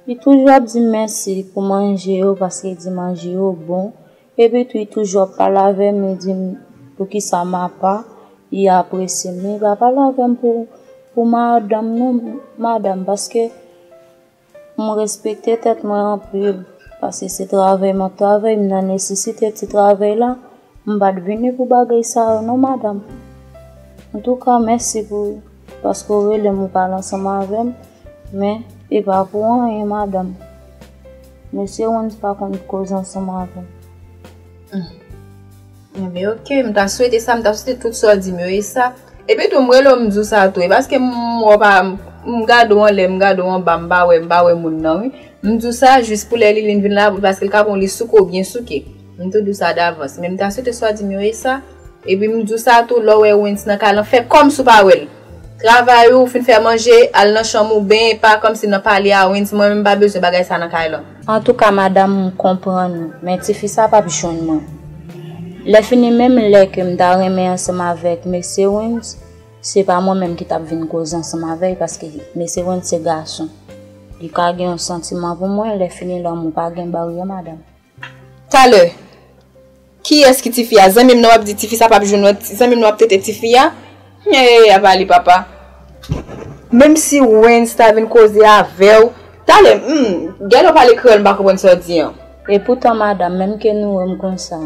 Li toujou ap di m mèsi pou manje yo, paske li di manje yo bon. Epi tou, li toujou ap pale avè m, li di m poukisa m apa, li apresye m. Li pa pale avè m pou, pou madanm, non, madanm, paske m respekte tèt mwen anpil, paske se travay m ap travay, m nan nesesite ti travay la, m pa t vini pou bagay sa yo non, madanm. Antouka, mèsi pou, paske w rele m, ou pale ansanm avè m, men e pa pou anyen, madanm. Mesye Wens pa konn koze ansanm avè m. Enben, oke, m ta swete sa, m ta swete tout sa w di m yo, e sa. Epi tou, m rele w, m di w sa tou. E paske m, m wè w pa, m gade w anlè, m gade w anba, m pa wè, m pa wè moun nan, wi. M di w sa jis pou lè Liline vin la, paske l ka pran li souke w byen souke. M tou di w sa davans. Men m ta swete sa w di m yo, e sa. Epi m di w sa tou, lè w wè Wens nan kay lan, fè kòmsi w pa wè l. Travay ou, fin fè manje, al nan chanm ou, benyen, pa kòmsi nan pale a Wens, mwen menm m pa bezwen bagay sa nan kay lan. Antouka, madanm, m konprann ou, men tifi sa p ap jwenn mwen. Lè fini, menm lè ke m ta renmen ansanm avèk mesye Wens, se pa mwen menm ki t ap vin koze ansanm avè l, paske mesye Wens se gason. Li ka gen yon santiman pou mwen, lè fini, lanmou pa gen baryè, madanm. Talè, kiyès ki tifi a? Zanmi m nan w ap di tifi sa p ap jwenn mwen, zanmi m nan w ap trete tifi a? Hey, apa li papa. Menm si Wens ta vin koze avè w, talè, hmm, gade w pale kreyòl m pa konprann sa w di an. Epoutan, madanm, menm ke nou wè m konsa,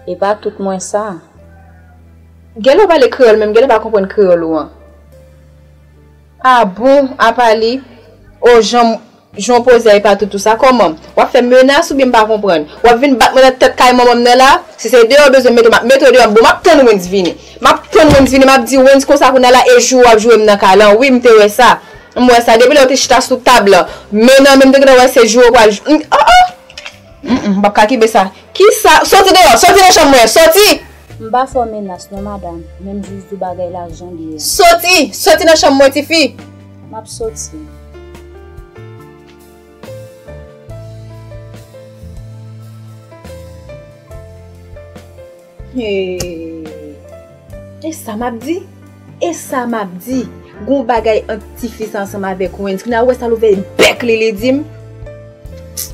e pa tout mwen sa. Gade w pale kreyòl menm, gade w pa konprann kreyòl ou an. A bon, apa li? O, jan jan w poze a, e pa toutou sa, kòman? W ap fè menas oubyen m pa konprann? W ap vin bat mwen nan tèt kay manman m nan la? Si se deyò w bezwen mete w, m ap mete w deyò. Bon, m ap tann Wens vini. M ap tann Wens vini, m ap di Wens konsa kounye a la, e jou w ap joure m nan kay lan. Wi, m te wè sa. M wè sa. Depi lè w te chita sou tab lan, men nan men m te gentan wè se jou w pral jou. Mm, oh, oh. Mm, mm, m p ap ka kenbe sa. Kisa? Soti deyò, soti nan chanm mwen, soti! M pa fè w menas non, madanm, men m jis di w bagay la jan l ye a. Soti! Soti nan chanm mwen, tifi! M ap soti. Hey. E sa m ap di? E sa m ap di? Gon bagay ant tifi sa ansanm avèk Wens. Kounye a, ou wè sa l ouvè bèk li, li di m.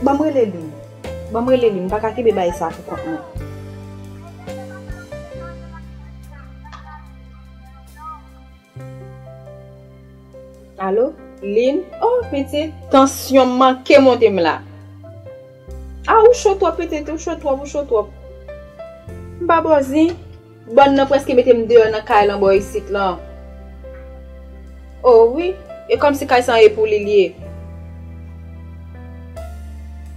Ban m rele Lin. Ban m rele Lin. M pa ka kenbe bagay sa pou kont mwen. Alo? Lin? Oh, pitit, tansyon m manke monte m la. Ah, ou cho twòp, pitit, ou cho twòp, ou cho twòp. M pa bòzi. Bòn nan prèske mete m deyò nan kay lan bò isit lan. Oh, wi. E kòmsi kay sa e pou li l ye.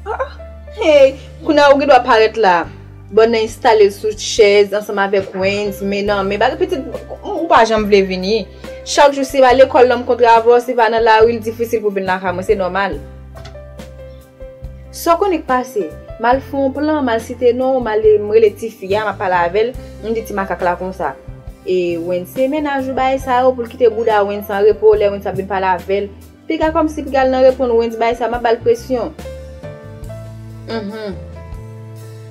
Ah, ah. Hey, kounye a ou gen dwa parèt la. Bòn nan enstale l sou chèz ansanm avèk Wens, men nan men bagay pitit, ou pa janm vle vini. Chak jou, si pa lekòl lan m kontre avè w, si pa nan lari, l difisil pou vin lakay mwen, se nòmal. Sa w konnen k pase? M al fè yon plan, m al site non w, m al, m rele tifi a, m ap pale avè l, m di ti makak la konsa. E Wens se mennaj ou bagay sa yo, pou l kite bouda Wens an repo, lè Wens ap vin pale avè l. Piga kòmsi piga l nan reponn Wens bagay sa, m ap ba l presyon. Mhm.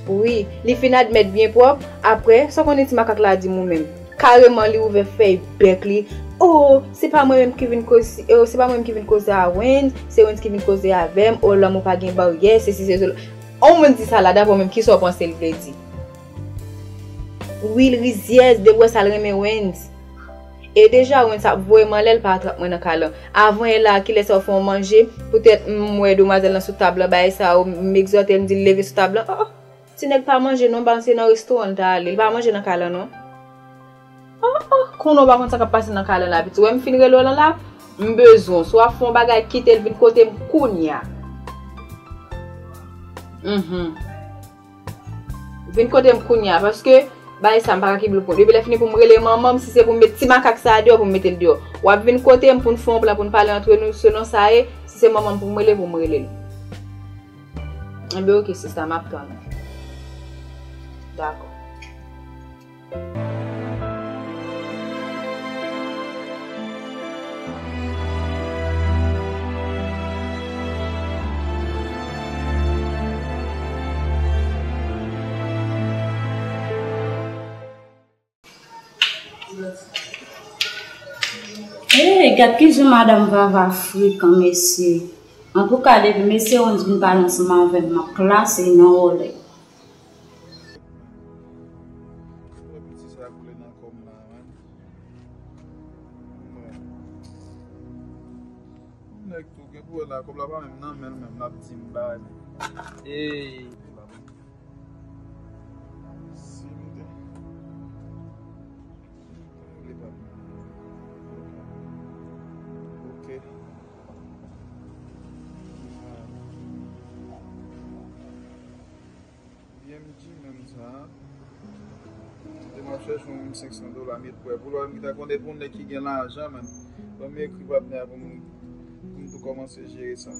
Wi, li fin admèt byen pwòp, apre, sa w konnen ti makak la di m ou menm? Kareman li ouvè fèy bèk li. Oh, se pa mwen menm ki vin koze, oh, se pa mwen menm ki vin koze a Wens, se Wens ki vin koze avè m. Oh, lanmou pa gen baryè, sesi, se sela. On moun di sa la, daprè w menm, kisa w panse l vle di? Wi, l rizyèz, depi w wè sa, l renmen Wens. E deja, Wens ap voye m anlè, l pa atrap mwen nan kay lan. Avan yè la, kilè sa w fè yon manje, poutèt m wè demwazèl lan sou tab lan, bagay sa yo, m egzòte l, m di l leve sou tab lan. Oh, oh. Ti nèg pa manje non, ba se nan restoran l ta ale. Li pa manje nan kay lan non. Oh, oh, konnen w pa konn sa k ap pase nan kay lan la, pitit. Ou wè m fin rele w lan la, m bezwen w. Si w ap fè yon bagay, kite l vin kote m kounye a. Mhm. Vin kote m kounye a, paske bagay sa m pa ka kenbe l pou. Depi lè fini pou m rele manman m, si se pou m met ti makak sa a deyò, pou m mete l deyò. W ap vin kote m pou n fè yon plan, pou n pale antre nou, selon sa ye, si se manman m pou m rele, pou m rele l. Enben, oke, sista, m ap tann ou. Dakò. Hey, gad kijan madanm Vava frekan, mesye. Antouka, depi mesye Wens vin pale ansanm avè m, m ap klase nan wòlè. Wè piti sa koule nan kò m la, man. Mwen. Nèg tou gen pou wè la, kòb la pa menm nan men l menm, l ap di m bay. Ey. Si m te, si m te rele pa m. Ok. Byen m di menm sa. M te m ap chèche yon mil senk san dola, met prè pou lè m ki ta konn depi yon nèg ki gen lajan, menm. Ban m ekri patnè a pou m, pou m tou kòmanse jere sa.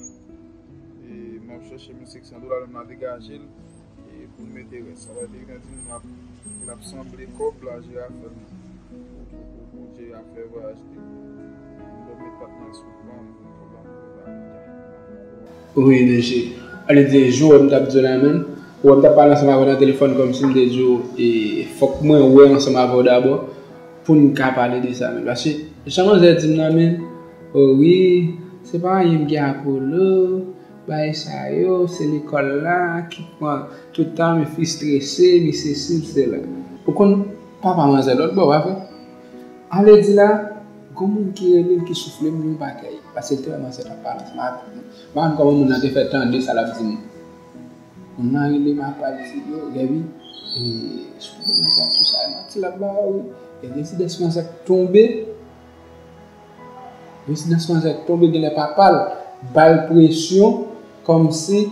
E m ap chèche mil senk san dola, lè m la degaje l, e pou m mete rès. Sa va te gentan di m l ap, l ap sanble kòb la, jere afè m. Pou, pou, pou, pou jere afè vwayaj li. Wi, mesye. Ale di jou wè m t ap di w la menm. Ou wè m t ap pale ansanm avè w nan telefòn kòmsi m te di w, e, fòk mwen wè ansanm avè w dabò pou n ka pale de sa menm. Paske jan manzè di m nan menm, o wi, se pa anyen m gen ak Polo, bagay sa yo, se lekòl la ki pran tout tan, m estrese, m sesi, m sela. Ou konn papa manzè lòt bò, pa vre? Ale di la, gon moun ki rele m, ki soufle m yon bagay. Paske l te wè manzè t ap pale ansanm avè m. M pa konn kòman moun nan te fè tande sa l ap di m. Moun nan rele m apre l di, yo, Gaby, e, sou pwoblèm sa, tou sa, e manti l ap ba ou, e rezidans manzè k tonbe, rezidans manzè k tonbe, genlè papa l ba l presyon, kòmsi,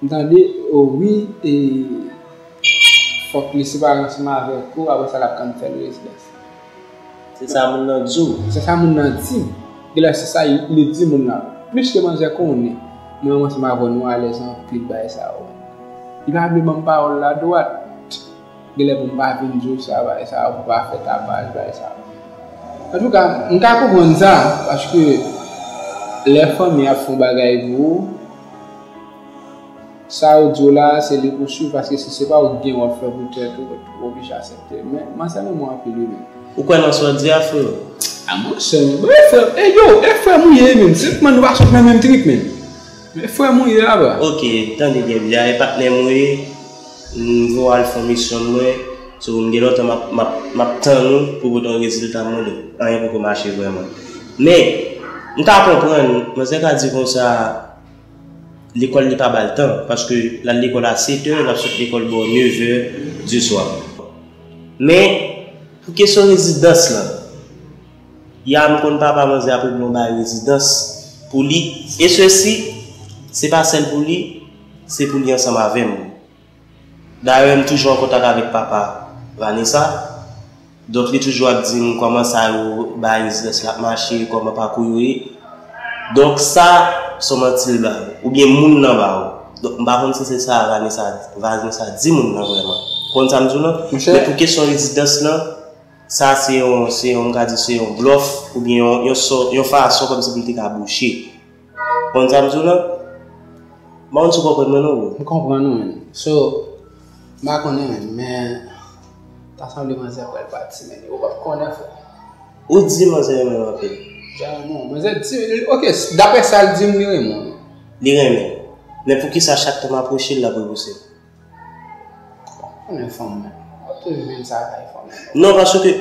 m tande, o wi, e, fòk li separe ansanm avèk ou, apre sa l ap cancel rezidans. Se sa moun nan di w. Se sa moun nan di m. Genlè se sa li di moun nan. Plis ke manzè konnen, mwen menm ansanm avè w nou alèz anpil bagay sa yo. Li pa vle ban m pawòl la dwat. Genlè pou m pa vin di w sa, bagay sa yo, pou pa fè tapaj, bagay sa yo. Antouka, m ka konprann sa, paske lè fanmi ap fè yon bagay pou ou, sa yo di w la, se li pou swiv, paske si se pa ou ki gen w ap fè pou tèt ou, ou oblije aksepte. Men, manzè renmen w anpil, wi, men. Ou kwè nan sa w di a, frè? A, monchè, men, e frè, e yo, e frè m ou ye, men. Se kòman nou pa sot nan menm trip, men. Men frè m ou ye, apa. Ok, tande byen, byen, e patnè m ou ye, m voye w al fè yon misyon mwen, so, m gen lontan m ap, m ap, m ap tann ou pou pote yon rezilta mwen, donk, anyen poko mache vrèman. Men, m ka konprann, manzè ka di konsa, lekòl li pa ba l tan, paske l al lekòl a sèt è, l ap sot lekòl bò nevè di swa. Men, pou kesyon rezidans lan, ya m konn papa manzè ap regle yon bagay rezidans pou li, e sesi, se pa sèl pou li, se pou li ansanm avè m. Dayè, m toujou an kontak avèk papa Vanessa. Donk, li toujou ap di m kòman sa yo, bagay rezidans la ap mache, kòman pakou yo ye. Donk, sa, se yon manti l ba yo. Oubyen moun nan ba yo. Donk, m pa konn si se sa Vanessa, Vanessa di moun nan vrèman. Ou konn sa m di w lan? Monchè. Men pou kesyon rezidans lan, sa se yon, se yon, m ka di se yon blòf, oubyen yon, yon sò, yon fason kòmsi pou l te ka bouche. Konn sa m di w lan? M pa konn si w konprann mwen non, bro. M konprann ou, men. So, m pa konnen, men, men, ta sanble manzè pral pati, men, ou p ap konnen, frè. Ou di manzè renmen w anpil. Dja renmen w. Manzè di, ok, daprè sa l di m, li renmen w. Li renmen w. Men poukisa chak tan m apwoche l, l ap repouse m? Konnen fanm, men. W ap toujou jwenn sa kay fanm, men. Non, paske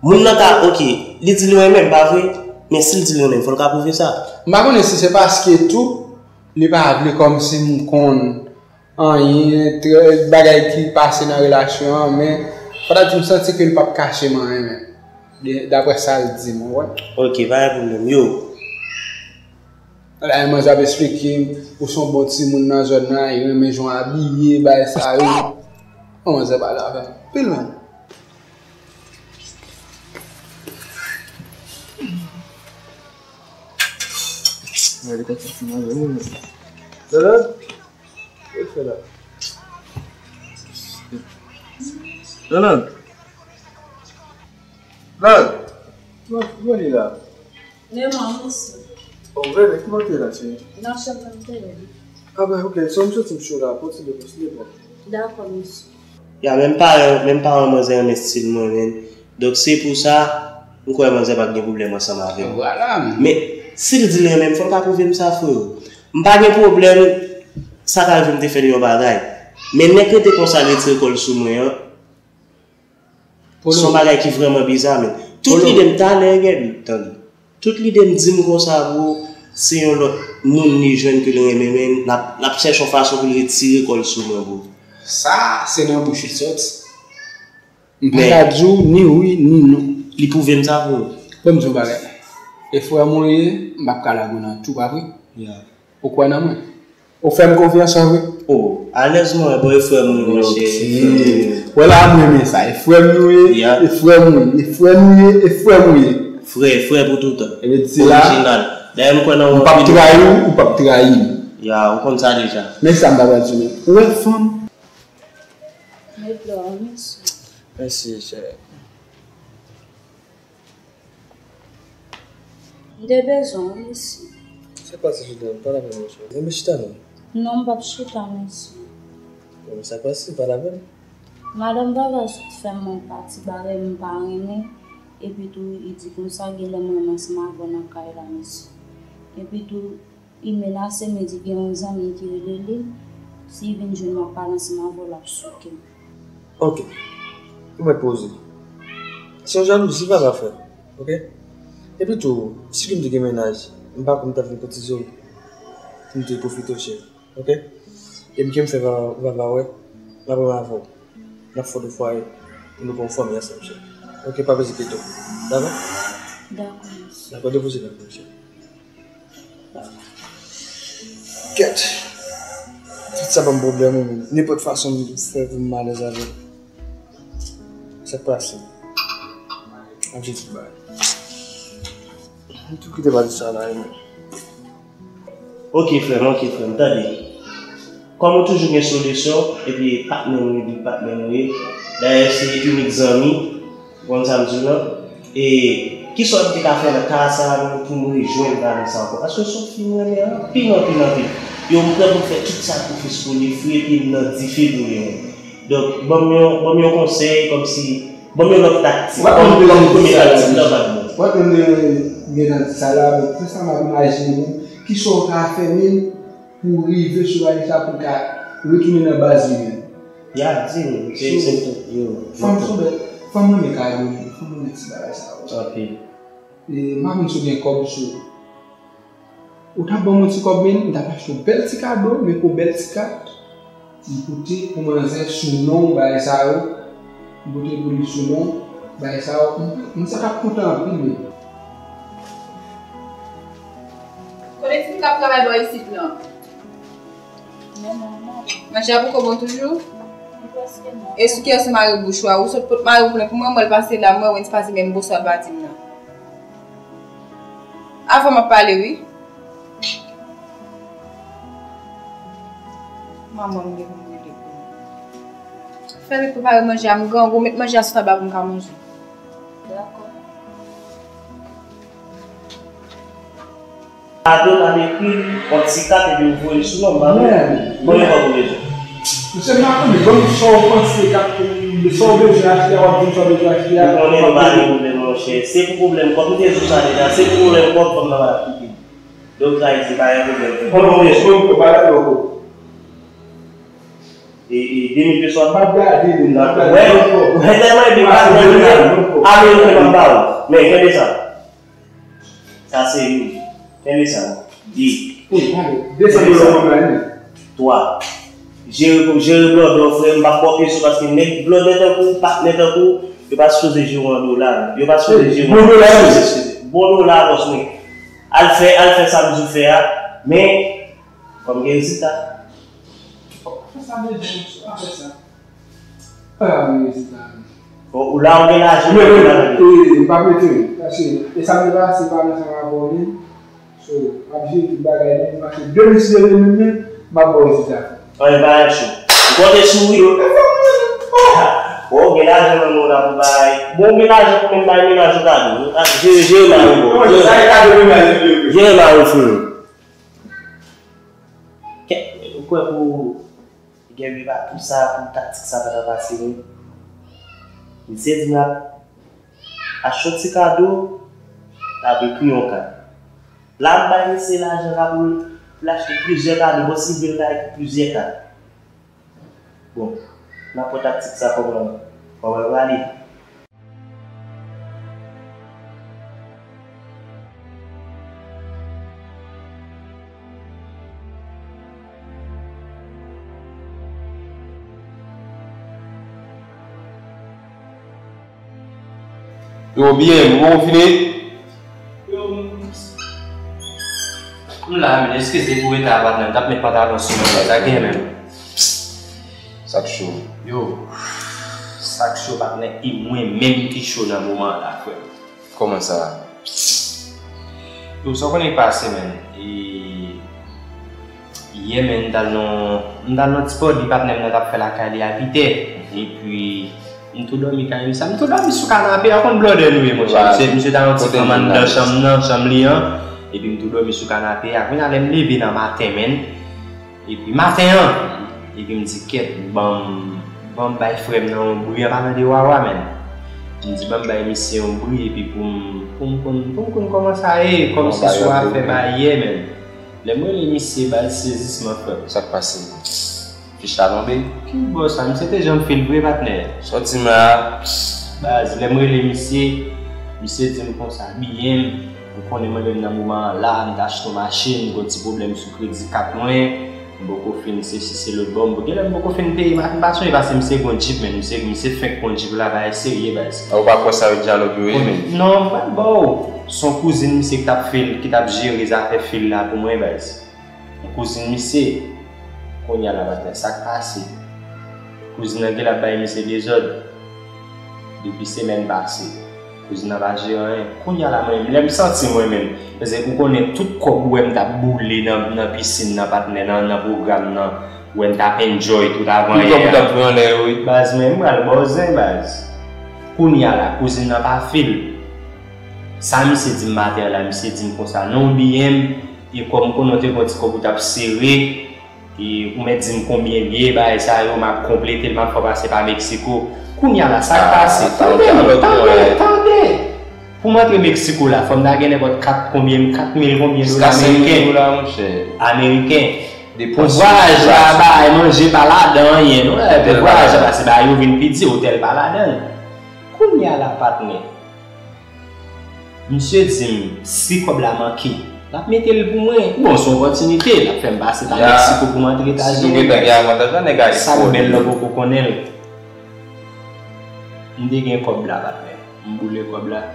moun nan ka, ok, li di li renmen m, pa vre? Men si l di li renmen m, fò l ka pwouve sa. M pa konnen si se paske tou, li pa vle kòmsi m konn anyen, trè, bagay ki pase nan relasyon an, men fò ta di m santi ke l p ap kache m anyen, men. De, daprè sa l di m, ou konprann? Ok, pa gen pwoblèm. Yo, la, manzè ap esplike m, ou se yon bon timoun nan zòn nan, li renmen jan w abiye, bagay sa yo. Bon, manzè pale avè m anpil, men. Gade kòman sa fè mal, wi, men. Lolo? Kòman w fè la? Lolo? Lolo? Kòman, kòman w ye la? Leman, mesye. O, bebe, kòman w te la, cheri? Nan chanm nan m te ye. A ben, ok, so m santi m cho la, kontinye pou sou leman. Dakò, mesye. Ya, menm paran, menm paran manzè renmen stil mwen, men. Donk, se pou sa, m kwè manzè p ap gen pwoblèm ansanm avè m. Vwala, men. Men, si l di l renmen m, fò l ka pwouve m sa, freo. M pa gen pwoblèm, sa ka rive m te fè l yon bagay. Men nèg rete konsa, l retire kò l sou mwen an. Polo. Se yon bagay ki vrèman biza, men. Tout lide m talè, Gaby, tande. Tout lide m di m konsa, bro, se yon lòt moun li jwenn ke l renmen, men l ap, l ap chèche yon fason pou l retire kò l sou mwen, bro. Sa, se nan bouch li soti. M pa ka di w ni wi, ni non. Li pwouve m sa, bro. Bon, m di w bagay. E frè mwen ye, m p ap ka lage w nan tou, pa vre? Ya. Ou kwè nan mwen? Ou fè m konfyans, an vre? O, alèz mwen, bon, e frè m ou ye, monchè. Ok. Wè la, m renmen sa. E frè m nou ye, ya, e frè m ou ye, e frè nou ye, e frè m ou ye. Frè, frè pou toutan. Ebyen, di la, orijinal. Dayè, m kwè nan ou anpil. M p ap trayi w, ou p ap trayi m. Ya, ou konn sa deja. Men sa m ta pral di nou. Ou wè fanm? Mèt la, mèsi. Mèsi, chè. Li te bezwen w, mesye. Sa k pase, Julian? Pa lapenn, monchè. Renmen chita non. Non, m p ap chita, mesye. Bon, sa k pase? Pa lapenn. Madanm Vava sot fè m yon pati bagay m pa renmen, epi tou, li di konsa gen lè m renmen ansanm avè w nan kay la, mesye. Epi tou, li menase m, li di gen yon zanmi ki rele li, si li vin jwenn mwen ap pale ansanm avè w, l ap souke m. Ok. Ou mèt poze. Se yon jalouzi Vava fè, ok? Epi tou, si ke m te gen mennaj, m pa kwè m t ap vin kotize w pou m te pwofite w, cheri. Ok? E m ke m fè Vava, Vava wè, m ap renmen avè w. N ap fè w de fwaye, pou nou fè yon fanmi ansanm, cheri. Ok, pa bezwen enkyete w. Dakò? Dakò, mesye. Dakò, depoze men m, cheri. Kèt. Tout sa ban m pwoblèm, wi, menm. Nenpòt fason m fè pou m alèz avè w. Sa k pase? Ap jwe tout bagay. M tou kite pati sa la, wi, menm. Ok, frè m, ok, frè m, tande. Kòm ou toujou gen solisyon, epi patnè m, epi patnè m, wi. Dayè, se inik zanmi, ou konn sa m di w lan. E, kisa w te ka fè nan ka sa a, menm pou m rejwenn Vanessa ankò? Paske se yon fi m renmen anpil, anpil, anpil. Yo, m prè pou m fè tout sakrifis pou li, fouye pye m nan dife pou li, menm. Donk, ban m yon, ban m yon konsèy, kòmsi, ban m yon lòt taktik. Kòm, kòm premye taktik lan pa t bon. W ap jwenn de mennaj sa la, men, se sa m ap imajine, men, kisa w ka fè, men, pou rive sou bagay sa, pou l ka retounen nan baz li menm. Y ap di m, se, se, yo, fanm sou bèt, fanm renmen kado, fanm renmen ti bagay sa yo. Anpil. E, m pa konn si w gen kòb sou ou. Ou ta ban m yon ti kòb, men, m t ap achte yon bèl ti kado, men pou yon bèl ti kat, m pote pou manzè sou non, bagay sa yo. M pote pou li sou non, bagay sa yo. M, m sa t ap kontan anpil, men. Kote ti fi k ap travay bò isit lan? Manje a poko bon toujou? E sou kiyès ou mare bouch ou a? Ou sot pot mare ou plen pou mwen, mwen l pase la, mwen, Wens pa di menm bonswa l pa di m nan. Avan m ap pale, wi. Manman m gen pou m rele pou mwen. Fè vit prepare manje a, m grangou, met manje a sou tab la pou m ka manje. Dakò. Kado, n ap ekri yon ti kat epi w voye l sou non m, pa vre? Konbyen kòb ou bezwen? Mesye, m pa konn, ban m sa w panse k ap, sa w bezwen achte a, w ap di m sa w bezwen achte a. Ou konnen nou pa gen pwoblèm, monchè. Se pou pwoblèm kòb, m te di w sa deja, se pou pwoblèm kòb, fanm nan pa t kite m. Donk, sa vle di, pa gen pwoblèm. Konbyen w bezwen? Ban m kòb, pa gade w kòb. E, e, de mil peso a? M ap gade li, m ap gade. Wè, wè, tèlman epi patnè m ye, ale, ok, m ap ba ou. Men, kenbe sa. Sa se youn. Kenbe sa. De. Wi, pale. Desann dola w la, wi. Twa. Jere pou, jere blòdè w, frè, m p ap ba w peso paske nèg blòdè tankou w, patnè tankou w, yo pa sipoze jere w an dola, non. Yo pa sipoze jere w an dola, wi. Bon dola, bòs mwen. Al fè, al fè sa m di w fè a, men, kòm gen rezilta. Fè sa bezwen, pa fè sa. Ah, men rezilta. Bon, ou la, ou gen lajan, men, ou gen lajan. E, m p ap rete, wi. Paske, e sa m te pase, pa nan sa m ap vòlè. So, m ap jere tout bagay, men, paske demen si Dye vle menm, men, m ap ba w rezilta. Anyen pa cho. Ou konte sou wi. Yo, e fò m rete. Bon, ou gen lajan nan men w la pou bay. Bon, ou gen lajan pou menm bay mennaj ou kado. Jere, jere mari w. Jere mari w, frè. Kè, ou kwè pou Gen rive a tout sa pou taktik sa pa ta pase, wi. Misye di m l ap achte yon ti kado, l ap ekri yon kat. L ap bay misye lajan la pou l, pou l achte plizyè kado, bon, si l vle l ka ekri plizyè kat. Bon, n ap wè taktik sa kòman, kòman l prale. Yo, byen, bon, ou fini? M la, men, eskize pou reta a, patnè, m t ap met pantalon sou mwen, sa gen menm. Sa k cho? Yo, sa k cho, patnè, e mwen menm ki cho nan moman an la, frè m. Kòman sa? Yo, sa w konnen k pase, menn? E, yè, menn, m t al nan, m t al nan ti pòdi patnè m nan t ap fè lakay li a Pitè. Epi, M tou dòmi kay misye. M tou dòmi sou kanape a, ou konn blòdè nou ye, monchè. Misye, misye ta yon ti fanm anndan chanm nan, chanm li an. Epi m tou dòmi sou kanape a. Kounye a, lè m leve nan maten, menn, epi maten an, epi m di, kèt, ban m, ban m bay frè m nan yon bri, an palan de Wawa, menn. M di, ban m bay misye yon bri, epi pou m, pou m konn, pou m konn kòman sa ye, kòmsi sou afè bagay yè, menn. Lè m rele misye, baz, sezisman, frè m. Sa k pase? Fich la tonbe? Ki bò sa? Misye te janm fil vre, patnè. Sòti men a. Baz, lè m rele misye, misye di m konsa, byen, ou konnen mwen menm nan moman an la, m t achte yon machin, m gon ti pwoblèm sou kredi kat mwen, m poko fin sesi se lòt bò, m genlè m poko fin peye, m pa, m pa sonje paske misye gon djip, men misye, misye fenk gon djip la, bagay serye, baz. Ou pa kwè sa yo dyalòg yo ye, men? Non, m pral ba w. Se yon kouzin misye ki t ap fil, ki t ap jere zafè fil la pou mwen, baz. Yon kouzin misye, kounye a la, patnè, sa k pase? Kouzin nan genlè ap bay misye dezòd depi semèn pase. Kouzin nan pa jere anyen. Kounye a la, mwen menm, lè m santi mwen menm, paske ou konnen tout kòb ou wè m t ap boule nan, nan pisin nan, patnè, nan, nan pwogram nan, ou wè m t ap enjoy tout avanyè a. Tout kòb ou t ap voye anlè yo, wi. Baz, mwen, m pral ba w zen, baz. Kounye a la, kouzin nan pa fil. Sa misye di m maten an la, misye di m konsa, non, w bliye m, e kòm m konnen w te gon ti kòb ou t ap sere, e ou mèt di m konbyen l ye, bagay sa yo, m ap konplete l, m ap fè w pase pa Meksiko. Kounye a la, sa k pase? Tande, tande, tande! Pou m antre Meksiko la, fò m ta gen nenpòt kat konbyen, kat mil konbyen dola ameriken. Jiska senk mil dola, monchè. Ameriken. Pou vwayaj la, bagay manje pa ladan anyen, non. Pou vwayaj la, se bagay yo vin pi di, otèl pa ladan l. Kounye a la, patnè. Misye di m, si kòb la manke, l ap mete l pou mwen. Bon, se yon opòtinite, l ap fè m pase pa Meksiko pou m antre Etazini. Si nou gentan gen avantaj la, nèg a. Sa k bèl lè w poko konnen l. M te gen kòb la, patnè. M boule kòb la.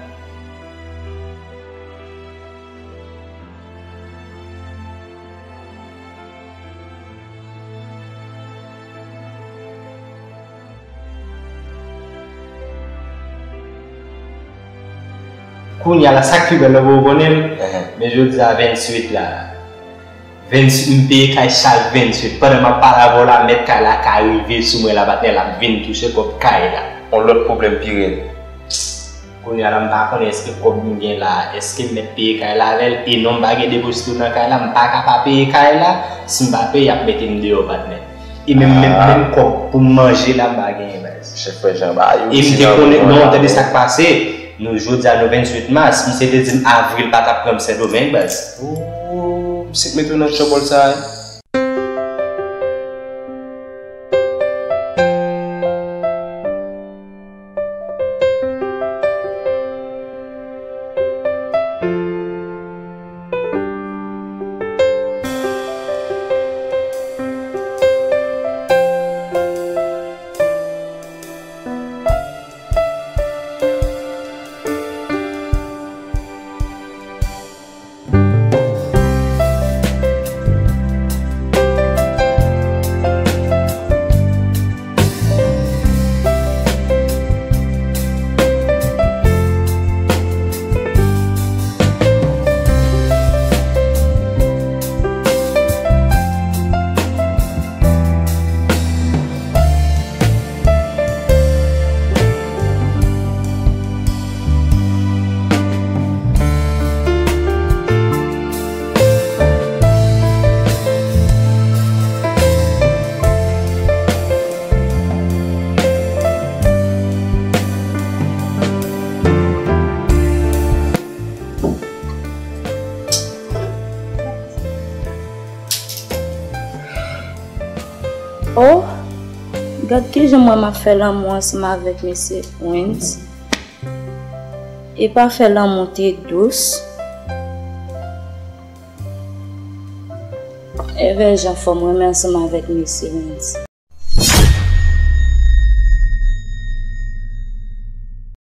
Kounye a la, sa k pi bèl la, ou konnen m, men jodi a venntuit la, venntuit, m peye kay chak venntuit. Pandan m ap pale avè w la, mèt kay la ka rive sou mwen la, patnè, l ap vin touche kòb kay la. Yon lòt pwoblèm pi rèd. Kounye a la, m pa konnen èske kòb m gen la, èske m mèt peye kay la avè l, e non m pa gen depozito nan kay la, m pa ka pa peye kay la, si m pa peye, y ap mete m deyò, patnè. E menm, menm, menm kòb pou m manje la, m pa genyen, baz. Chèf frè Jan ba yo. E m te konnen, non, tande sa k pase. Nou, jodi a, nou venntuit mas, misye te di m avril pa t ap pran m Sendomeng, baz. Oh, misye k mete w nan tchòbòl sa a, wi. Oh, gad kijan mwen m ap fè lanmou ansanm avèk mesye Wens. E pa fè lanmou te dous. Evè jan fò m renmen ansanm avèk mesye Wens.